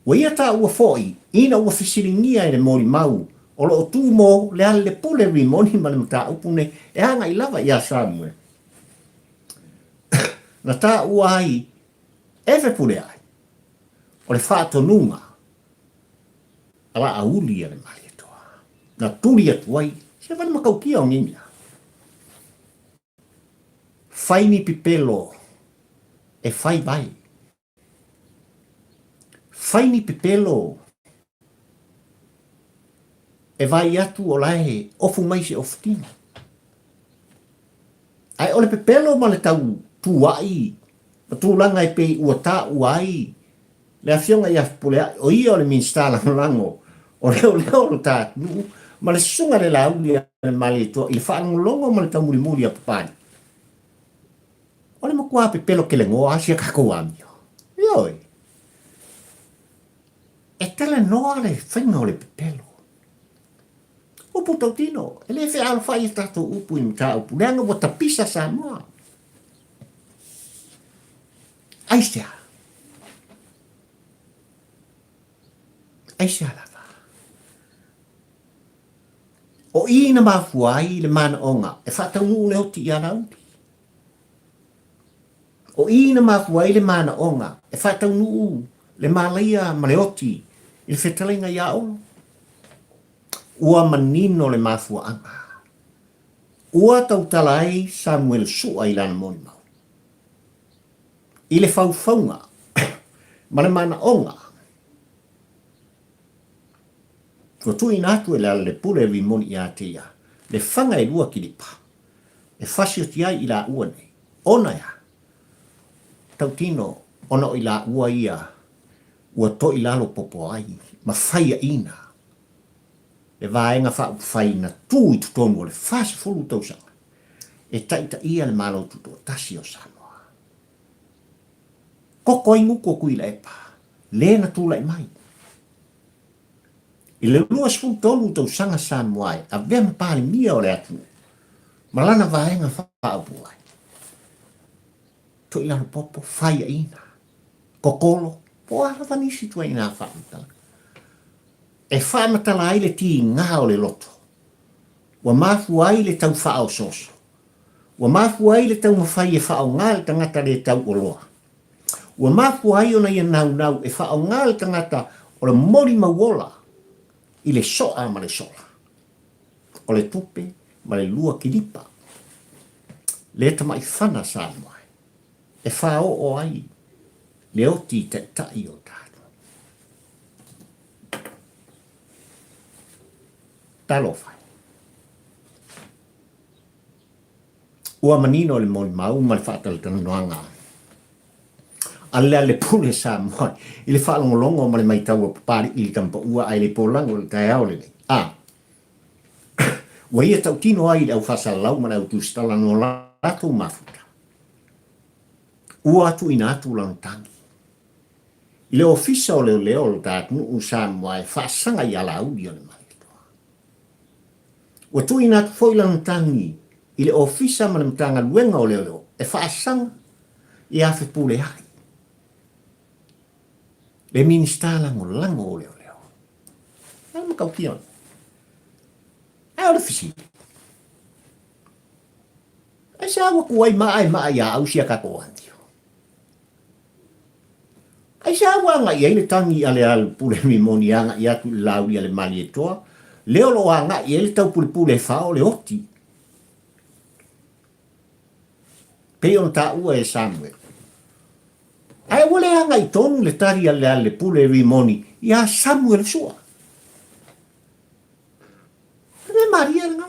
Ua ia taua foi ina ua fesiligia e le molimau o lo o tu mo Lealailepule Rimoni ma le mataupu nei e agai lava ia Samuel. Na taua ai e Fepuleai o le faatonuga a Laauli a le Malietoa na tuli atu ai se vale matautia o nei mea. Fai ni pipelo e fai vai. Fai ni pepelo e vaai atu o la e ofu mai se ofu tino. Ae o le pepelo ma le tau tuaʻi ma tulaga e pei ua taua ai le Afioga ia Fepuleai, o ia o le Minisita Lagolago o Leoleo o lo ta atunuu ma le Susuga i le Laauli a le Malietoa i le faalogologo ma le taumulimuli a Papalii. O le matua pepelo kelegoa lava si a tatou amio. Ioe. E talanoa le faiga o le pepelo. Upu tautino, e le fealofai a tatou upu i mataupu, leaga ua tapisa Samoa. Aisea? Aisea lava? O i na mafua ai le manaoga e faataunuu le oti i Alauli. O i na mafua ai le manaoga e faataunuu le malaia ma le oti i le fetalaiga ia Olo. Ua manino le mafuaaga. Ua tautala ai Samuele Sua i lana molimau. I le faufauga ma le manaoga Ua tuuina atu e Lealailepule Rimoni ia te ia le faga e lua kilipa e fasioti ai i laua nei, ona e a? Tautino ona o i laua ia ua toilalo popo ai ma faiaina le Vaega Faaupufai na tu i totonu o le 40 tausaga e taitaia le Malo Tutoatasi o Samoa. Koko ai ngutu o Tuilaepa, le na tulai mai. I le 23 tausaga Samoa e avea ma Palemia o le atunuu ma lana vaega faaupufai. Toilalo popo, faiaina, kokolo, po o a lava nisi ituaiga faamatalaga. E faamatala ai le tiga o le loto. Ua mafua ai le tau faaosooso. Ua mafua ai le taumafai e faaaoga le tagata le tauoloa. Ua mafua ai ona ia naunau e faaaoga le tagata o le molimau ola i le soa ma le sola, o le tupe ma le lua kilipa. Le tamai fana Samoa e faaoo ai le oti i taitai o tatou. Talofa e! Ua manino le molimau ma le faatalatalanoaga a le Lealepule Samoa i le faalogologo ma le matau a Papalii i le Tamapaua ae le polago i le taeao lenei. A ua ia tautino ai i le au faasalalau ma le au tusitala no latou mafuta, ua tuuina atu lana tagi i le Ofisa o Leoleo o lo ta atunuu Samoa e faasaga i alauli o le Malietoa. Ua tuuina atu foi lana tagi i le Ofisa ma le Matagaluega o Leoleo e faasaga ia Fepuleai, le Minisita Lagolago o Leoleo. A le matautia lena. Ae o le fesili, aisea ua tu ai maaemae ia au sia tatou amio? Aisea ua agai ai le tagi a le Alepule Rimoni e agai atu i le lauli a le Malietoa, lea o lo o agai ai le taupulepule e fao le oti, pei ona taua e Samuele. Ae ua le agai tonu le tali a le Alepule Rimoni iā Samuele Sua. O le mea malie lena.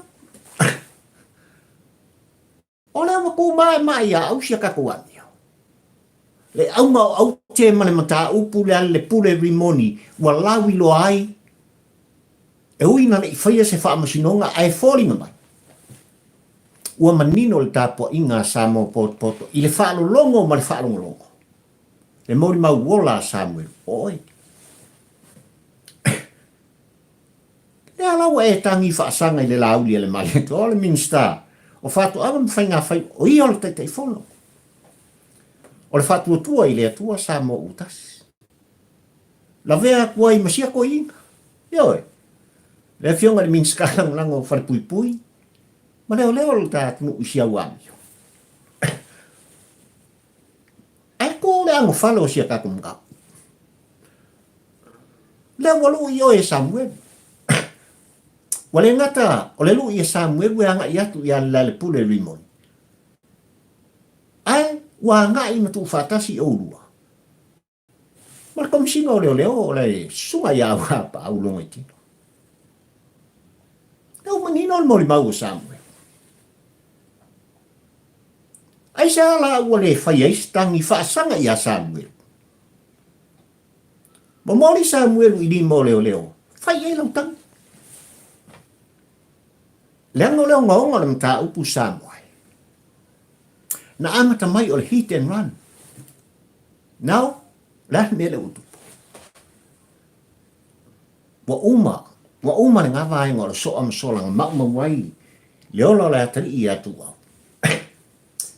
O lea ua tu maemae ia au sia tatou amio. Le auga o aute ma le mataupu le Alelepule Rimoni ua lauiloa ai, e ui ina le i faia se faamasinoga ae foliga mai, ua manino le tapuaiga a Samoa potopoto i le faalologo ma le faalogologo, le molimau ola a Samuelu, o oe. Lea la ua e tagi faasaga i le lauli a le Malietoa, o le Minisita o Faatoaga ma Faiga Faiva, o ia o le Taitaifono o le Faatuatua i le Atua Samoa ua tasi. Lavea atu ai ma sia toeaina. Ioe, le Afioga i le Minisita Lagolago o Falepuipui ma Leoleo o le ta atunuu i si au amio. Ae to le anofale o sia tatou mataupu. Lea ua lui oe e Samuelu. Ua le gata o le lui e Samuelu e agai atu ia Lealepule Rimoni, ae ua agai ma tuufaatasi oulua ma le Komesina o Leoleo o le Susuga ia Auapaau Logoitino. Lea ua manino le molimau o Samuelu. Aisea la ua le fai ai se tagi faasaga ia Samuelu? Momoli Samuelu i lima o leoleo, fai i ai lau tagi. Leaga o le ogaoga o le mataupu Samoa e. Na amata mai o le hit and run. Now, o le a le mea lea ua tupu? Ua uma, ua uma lena vaega o le soa ma solaga maumau ai le ola o le atalii ia Tuuau.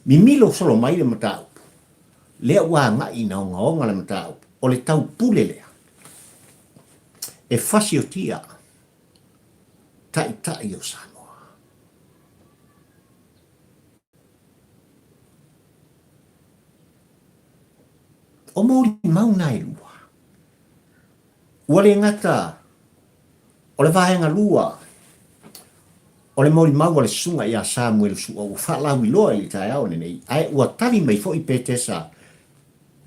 Mimilo solo mai le mataupu, lea ua agai ina ogaoga le mataupu, o le taupule lea e fasiotia taitai o Samoa. O molimau na e lua. Ua le gata o le vaega lua o le molimau a le Susuga ia Samuelu Sua ua faalauiloa i le taeao lenei, ae ua tali mai foi Petesa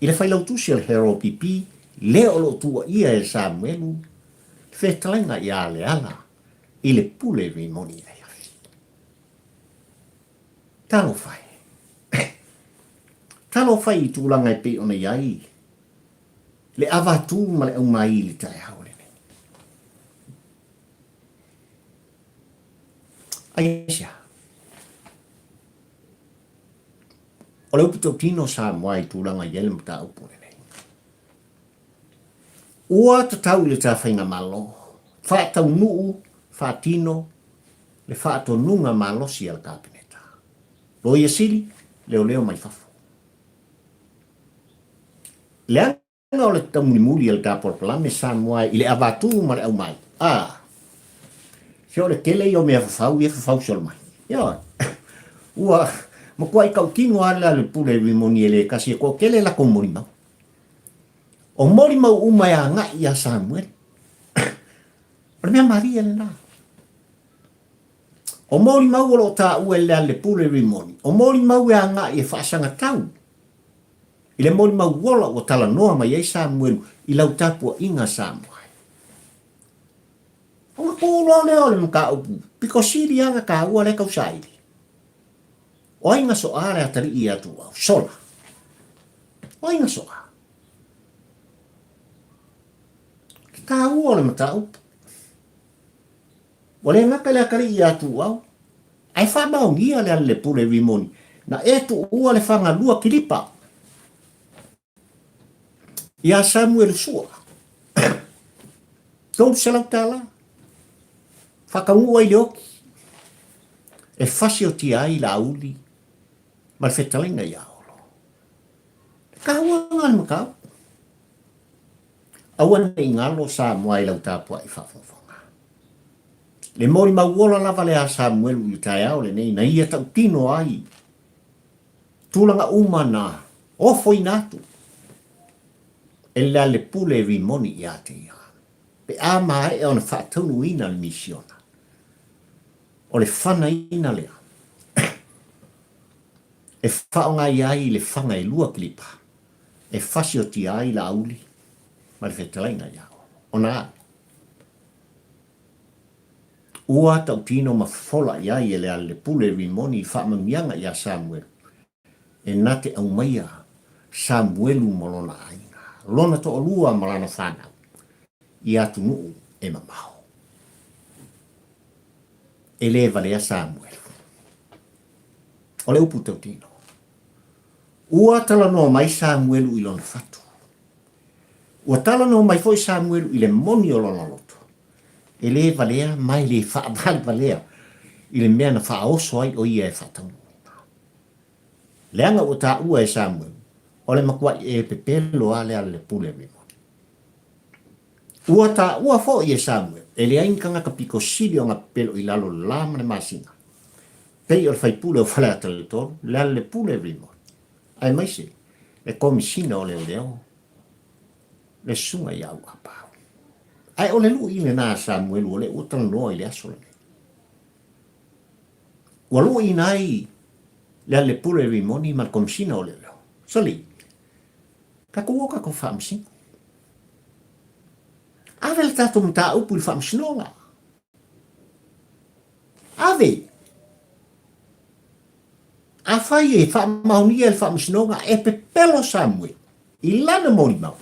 i le failautusi a le Herald PP, lea o lo o tuuaia e Samuelu le fetalaiga ia Leala i le pule Rimoni afiafi. Talofa e! Talofa i tulaga e pei ona i ai le avatu ma le aumai i le taeao lenei. Aisea? O le upu tautino Samoa i tulaga i ai le mataupu lenei. Ua tatau i le ta faigamalo faataunuu, faatino le faatonuga malosi a le Kapeneta. Loia Sili, leoleo mai fafo. Leaga. o le taumulimuli a le ta polokalame Samoa i le avatu ma le aumai, a, se o le tele ia o mea fafau ia e fafau solo mai. Ioe. Ua matuai tautino lava le Lealailepule Rimoni e le tasi e toatele latou molimau. O molimau uma e agai ia Samuele. O le mea malie lena. O molimau o lo o taua e le Lealailepule Rimoni, o molimau e agai e faasagatau i le molimau ola ua talanoa mai ai Samuelu i lau tapuaiga Samoa. Ona tu loa lea o le mataupu pito sili lava ona taua lea tausaili. O ai na soa le atalii ia Tuuau? Sola. O ai na soa? Le taua o le mataupu. Ua le gata i le atalii ia Tuuau, ae faamaonia le Alelepule Rimoni na e tuua le fagalua kilipa ia Samuelu Sua, $300, faataunuu ai le oti e fasiotia ai Laauli ma le fetalaiga ia Olo. E taua lena le mataupu. Aua ne i galo Samoa i lau tapuai faafogafoga. Le molimau ola lava lea a Samuelu i le taeao lenei na ia tautino ai tulaga uma na ofoina atu e le Lealepule Rimoni ia te ia pe a maea ona faataunuuina le misiona. O le fanaina lea e faaaogaina ai le faga e lua kilipa e fasiotia ai Laauli ma le fetalaiga ia Olo. Ona a? Ua tautino ma fofola i ai e Lealailepule Rimoni i faamanuiaga ia Samuelu, e na te aumaia Samuelu ma lona aiga, lona toalua ma lana fanau, i atunuu e mamao. E le valea Samuelu. O le upu tautino. Ua talanoa mai Samuelu i lona fatu. Ua talanoa mai foi Samuelu i le moni o lona loto. E le valea ma e le faavalevalea i le mea na faaoso ai o ia e faataunuuina. Leaga ua taua e Samuelu, o le matuai e pepelo lava Lealailepule Rimoni. Ua taua foi e Samuelu, e leai ni tagata pito sili ona pepelo i lalo o le la ma le masina, pei o le faipule o Faleata i le 3, Lealailepule Rimoni, aemaise le Komisina o Leoleo le susuga ia Auapaau. Ae o le lui lena a Samuelu o lea ua talanoa i le aso lenei. Ua luiina ai Lealailepule Rimoni ma le Komisina o Leoleo. Soli, tatou o tatou faamasino. Ave le tatou mataupu i le faamasinoga. Ave! Afai e faamaonia e le Faamasinoga e pepelo Samuel i lana molimau,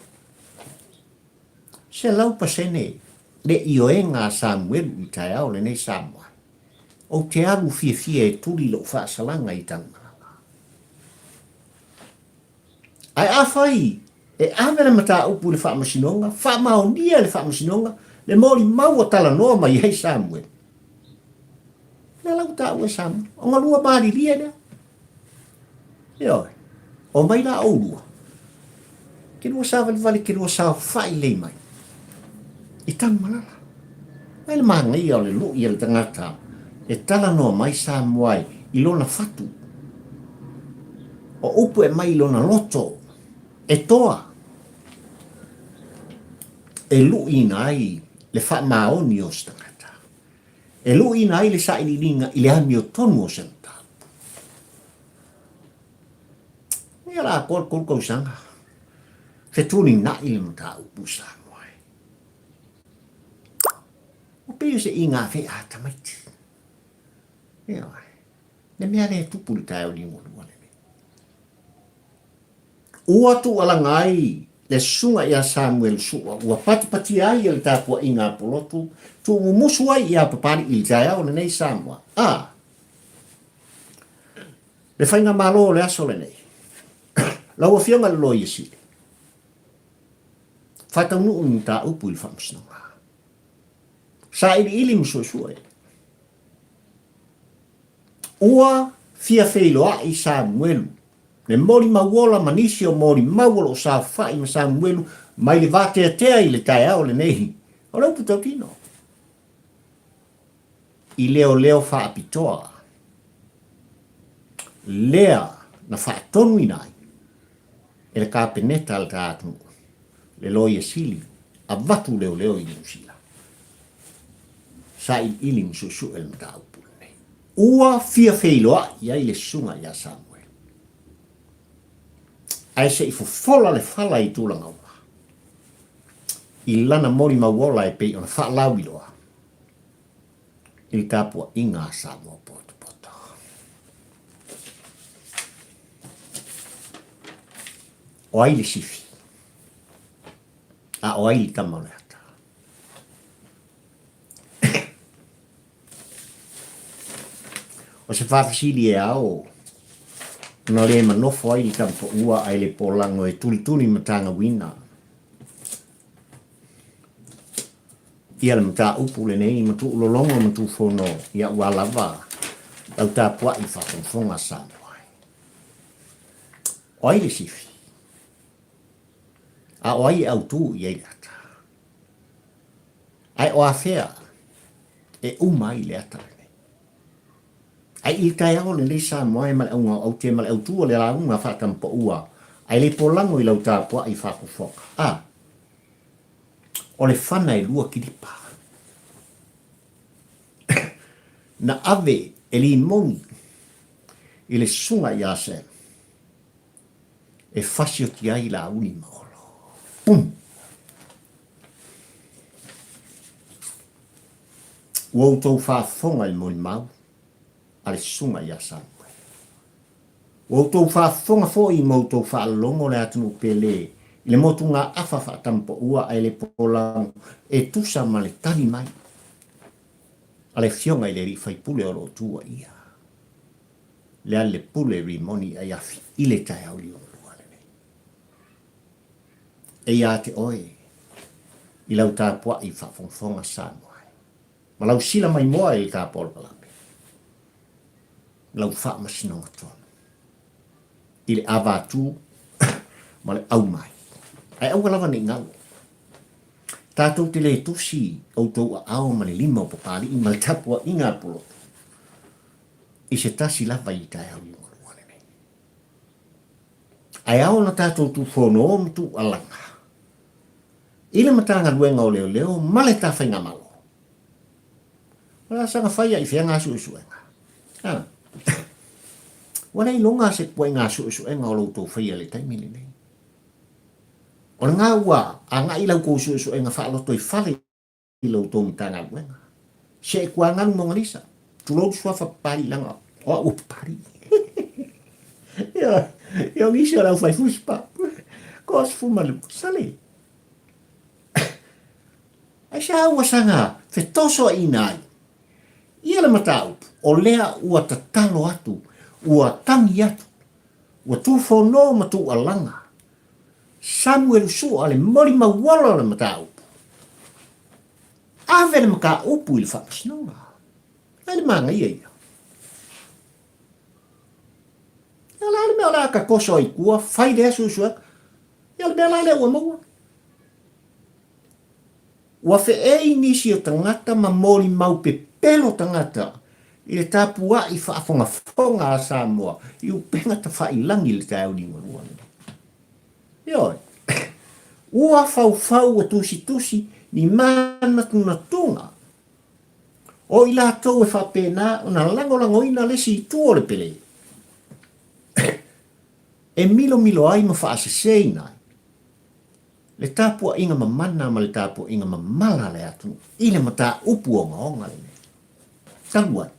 100% le ioega a Samuelu i le taeao lenei Samoa. Ou te alu fiafia e tuli lou faasalaga i Tanumalala. Ae afai e ave le mataupu i le Faamasinoga, faamaonia e le Faamasinoga le molimau ua talanoa mai ai Samuel. Lea la ua taua e Samuel, ona lua malilie lea. Ioe, omai la oulua, ke lua savalivali, ke lua saofai lelei mai i Tanumalala. Ai le manaia o le lui a le tagata e talanoa mai Samoa i lona fatu. O upu e mai i lona loto, e toa, e luiina ai le faamaoni o se tagata, e luiina ai le sailiiliga i le amiotonu o se mataupu. Ia la atoa le 3 tausaga, fetulinai le mataupu i Samoa. Ua pei o se igafea a tamaiti. Ioe. Le mea lea e tupu i le taeao liugalua lenei. Ua tuualaga ai le susuga ia Samuel Sua, ua patipatia ai e le tapuaiga a Polotu, tuumumusu ai ia Papali'i i le taeao lenei Samoa. A! Le faigamalo o le aso lenei. Lau Afioga i le Loia Sili, faataunuu ni mataupu i le Faamasinoga. Sailiili ma suesue. Ua fia feiloai Samuelu, le molimau ola ma nisi o molimau o lo o saofai ma Samuelu. Mai le vateatea i le taeao lenei, o le upu tautino, i leoleo faapitoa, lea na faatonuina ai e le Kapeneta a le ta atunuu, le Loia Sili, avatu leoleo i Niu Sila, sailiili ma suesue le mataupu lenei. Ua fia feiloai ai le susuga ia Samuel. Ae se i fofola le fala i tulaga uma, i lana molimau ola e pei ona faalauiloa i le tapuaiga a Samoa potopoto. O ai le sifi? A o ai le tama o le ata? O se faafesili e ao ona le manofo ai le tamapaua ae le polago e tulituli matagauina ia le mataupu lenei ma tuulologo ma tufono ia ua lava lau tapuai faafogafoga Samoa. O ai le sifi? A o ai e autu i ai le ata? Ae o afea e uma ai le ata lenei? Ae i le taeao lenei Samoa e ma le auga o aute ma le autu o le lauga faatamapaua ae le polago i lau tapuai faafofoga. A, o le fana e lua kilipa. Na ave e limoni i le susuga ia Sam e fasioti ai Laauli ma Olo. Pum! Ua outou faafofoga i le molimau a le susuga ia Samuel. Ua outou faafofoga foi ma outou faalogo le atunuu pele i le motugaafa faatamapaua ae le polago e tusa ma le tali mai a le afioga i le alii faipule o lo o tuuaia Lealailepule Rimoni Aiafi i le taeao liugalua lenei. E ia te oe i lau tapuai faafogafoga Samoa e, ma lau sila maimoa i le ta polokalame, lau faamasinoga tonu i le avatu ma le aumai. Ae aua lava ne i galo. Tatou te le tusi outou aao ma le lima o Papalii ma le tapuaiga a Pulotu i se tasi lava i taeao liugalua lenei. Ae ao ona tatou tufono ma tuualaga i le Matagaluega o Leoleo ma le ta Faigamalo. O le a saga fai ai fea ngā suesuega? Ha. Ua le iloga se kuai ngā suesuega o lo outou faia i le taimi lenei. O le ngā ua agai lau kou suesuega faalotoifale i lo outou Matagaluega. Se e kuagalu Mogalisa, tulou le suafa Papalii leaga o au o Papalii. Ioe, io nisi o le aufai fuspa. Ko sefulumalua, sale. Ai se ua saga fetosoaina ai ia le mataupu, o lea ua tatalo atu, ua tagi atu, ua tufono ma tuualaga Samuelu Sua le molimau ola o le mataupu. Ave le mataupu i le faamasinoga. Ai le manaia ia. Ia o le a le mea o le a tatoso ai i tua, fai lea suesuega. Ia o le mea la lea ua maua. Ua feei nisi o tagata ma molimau pepelo tagata i le tapuai faafogafoga a Samoa i upega tafailagi i le taeao liugalua lenei. Ioe, ua faufau ua tusitusi ni manatunatuga o i latou e faapena ona lagolagoina le isi itu o le pele e milomilo ai ma faaseseina ai le tapuaiga mamana ma le tapuaiga mamala a le atunuu i le mataupu ogaoga lenei. Talu ai.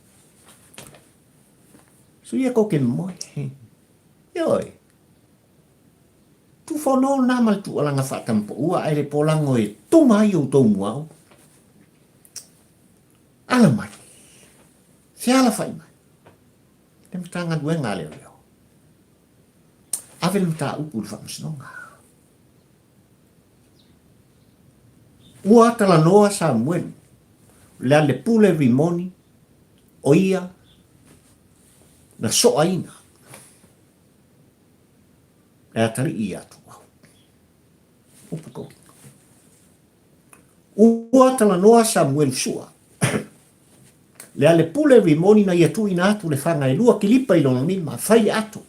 Suia koke moe. Ioe. Tufono na ma le tuualaga faatamapaua ae le polago e tuma ai outou muaau. Ala mai. Fealafai mai. Le Matagaluega a Leoleo. Ave le mataupu i le faamasinoga. Ua talanoa Samuelu, Lealepule Rimoni, o ia na soaina le atalii ia Tuau. Upu tauliga. Ua talanoa Samuelu Sua. Lealepule Rimoni na ia tuuina atu le faga e lua kilipa i lona lima, fai le ato.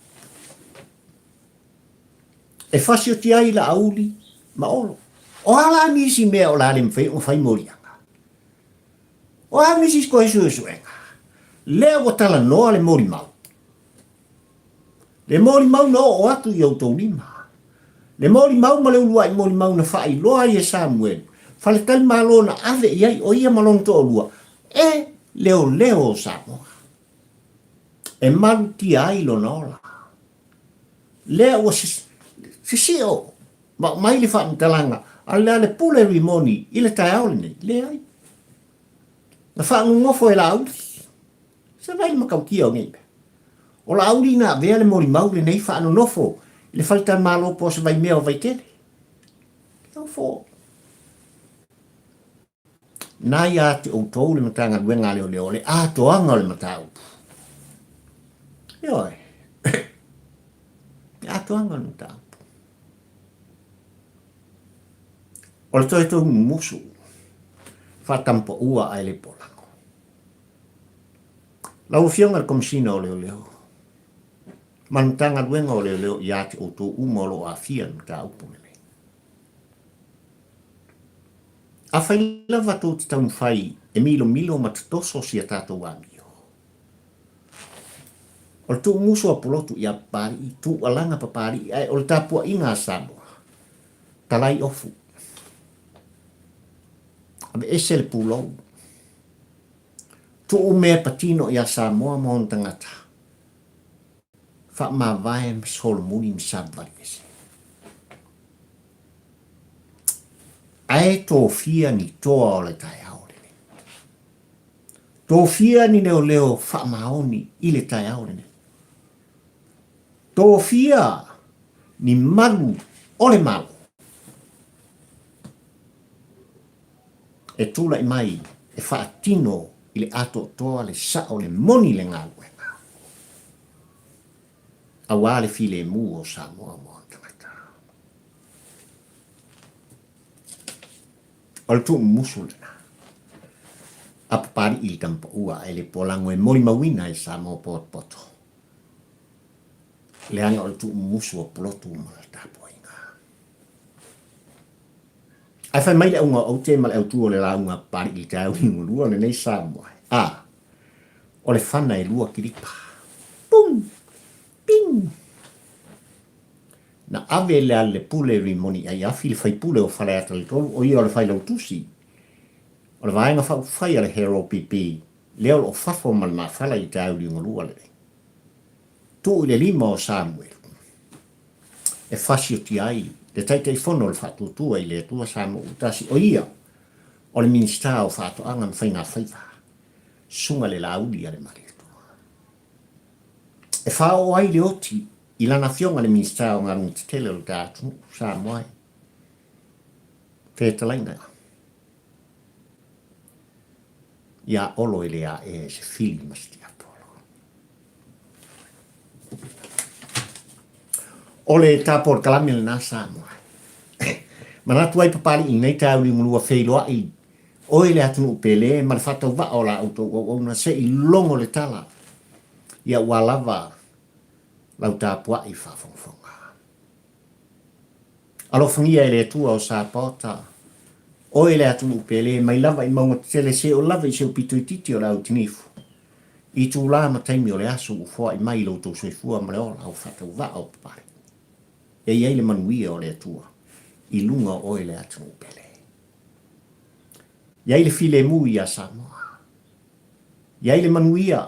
E fasioti ai Laauli ma Olo. O a la nisi mea o le a le mafai ona fai moliaga? O a nisi koe suesuega? Lea ua talanoa le molimau. Le molimau na oo atu i outou lima. Le molimau ma le uluai molimau na faailoa ai e Samuelu, faletalimalo na ave i ai o ia ma lona toalua, e leoleo o Samoa. E malutia ai lona ola. Lea ua sisio ma aumai le faamatalaga a Lealepule Rimoni i le taeao lenei. Leai. Na faanonofo e Laauli. Se vai le matautia o nei mea. O Laauli na avea le molimau lenei faanonofo i le faletalimalo po o se vaimea o Vaitele. Nofo. Na ia te outou le Matagaluega a Leoleo le atoaga o le mataupu. Ioe. Le atoaga o le mataupu. O le toe tou mumusu, faatampaua ae le polago. Lau Afioga i le Komesina o Leoleo, ma le Matagaluega o Leoleo ia te outou uma o lo o aafia i le mataupu lenei. Afai lava tou te taumafai e milomilo ma totoso si a tatou amio, o le tuumusu a Pulotu ia Papalii, tuualaga Papalii, ae o le tapuaiga a Samoa, talai ofu, aveese le pulou, tuu mea patino ia Samoa ma ona tagata, faamavae ma solomuli ma savavali ese. Ae tofia ni toa o le taeao lenei. Tofia ni leoleo faamaoni i le taeao lenei. Tofia ni malu o le Malo e tulai mai e faatino i le atoatoa le sao le moni le galuega aua le filemu o Samoa ma ona tagata. O le tuumumusu lena a Papali'i i le tamapaua ae le polago e molimauina e Samoa potopoto leaga o le tuumumusu o Pulotu ma le tapuaiga. Ae fai mai le auga o aute ma le autu o le lauga a Papali'i i le taeao liugalua lenei Samoa a o le fana e lua kilipa. Pum! Ping! Na ave e Lealailepule Rimoni Aiafi le faipule o Faleata le 3, o ia o le failautusi o le Vaega Faaupufai a le HRPP, lea o lo o fafo ma le mafala i taeao liugalua lenei. Tuu i le lima o Samuelu e fasiotia ai le Taitaifono o le Faatuatua i le Atua Samoa ua tasi, o ia o le Minisita o Faatoaga ma Faigafaiva, Susuga i le Laauli a le Malietoa. E faaoo ai le oti i lana afioga le Minisita o Galuega Tetele o le ta atunuu, Samoa e fetalaiga ia Olo e le ae e se fili ma se tiapolo. O le ta polokalame lena Samoa. Manatu ai Papali'i i lenei taeao liugalua feiloai Oe le atunuu pele ma le faatauvaa o la outou auauna se i logo le tala ia ua lava lau tapuai faafogafoga. Alofagia e le Atua o Sapaota, oe le atunuu pele mai lava i mauga tetele seoo lava i se upito itiiti o le autinifu, i itulā ma taimi o le aso ua foai mai lo outou soifua ma le ola o faatauvaa o papale. E i ai le manuia o le Atua i luga o oe le atunuu pele. I ai le filemu iā Samoa. I ai le manuia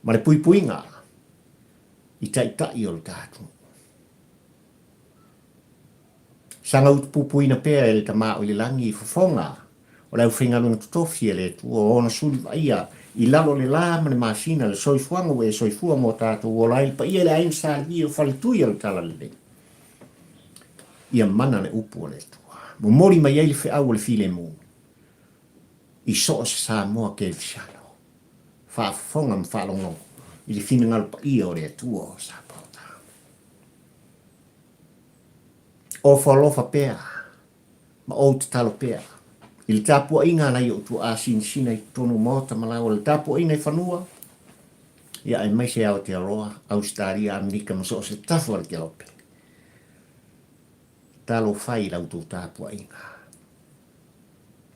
ma le puipuiga i taitai o le ta atunuu. Saga utupupuina pea e le Tama o i le Lagi i fofoga o le aufaigaluega totofi a le Atua o ona suli vaaia i lalo o le la ma le masina le soifuaga ua e soifua mo tatou ola ai le paia i le aiga Sa Levi o Faletui o le Talalelei. Ia mana le upu a le Atua. Momoli mai ai le feau o le filemu i so o se Samoa kerisiano, faafofoga ma faalogologo i le finagalo paia o le Atua o Sapaota. Ofo alofa pea ma ou tatalo pea i le tapuaiga a nai ou tuaa sinasina i totonu o maota ma laoa, le tapuaiga i fanua, ia aemaise Aotearoa, Ausetalia, Amerika ma so o se tafa o le kelope. Talofa i la outou tapuaiga.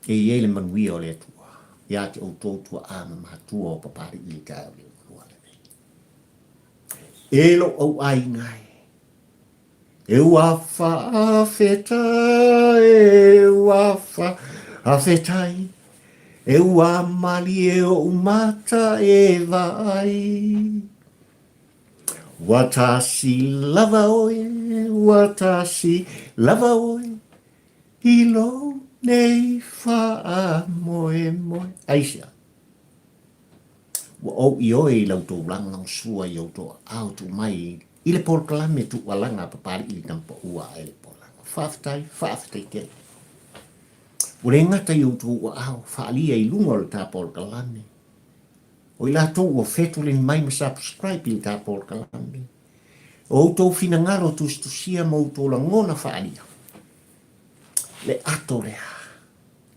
E i ai le manuia o le Atua ia te outou tuaa ma matua o Papalii i le taeao liugalua lenei. E lou auaiga e, e ua faafetai, e ua faafetai, e ua malie ou mata e vaai. Ua tasi lava oe, ua tasi lava oe, i lou nei faamoemoe. Aisea? Ua ou ioe i la outou lagolagosua i outou aao tuu mai i le polokalame tuualaga a Papalii i Tampaua ae le Polago. Faafetai, faafetai tele. Ua le gata i outou aao faaalia i luga o le ta polokalame, o i latou ua fetuleni mai ma subscribe i le ta polokalame, o outou finagalo tusitusia ma outou lagona faaalia, le ato lea,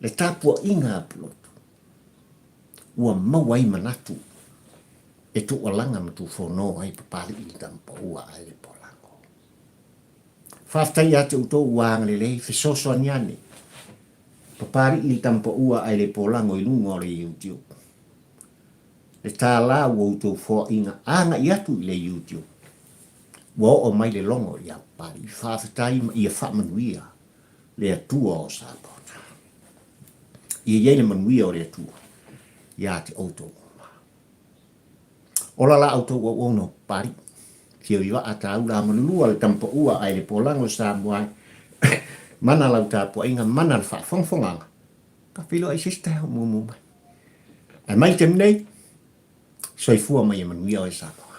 le tapuaiga a Pulotu, ua maua ai manatu e tuualaga ma tufono ai Papalii i Tampaua ae le Polago. Faafetai ia te outou ua agalelei, fesoasoani ane Papalii i Tampaua ae le Polago i luga o le YouTube. Le tālā ua outou foaiga agai atu i le YouTube. Ua oo mai le logo ia Papalii. Faafetai ma ia faamanuia le Atua o Samoa. Ia i ai le manuia o le Atua ia te outou uma. Ola la outou auauna o Papalii. Fio i vaa tāula malulua le tamapaua ae le polago Samoa ai. Mana lau tapuaiga, mana le faafogafogaga. Ka feiloai i se isi taeao muamua mai. Ae mai le taimi nei, soifua ma ia manuia oe Samoa.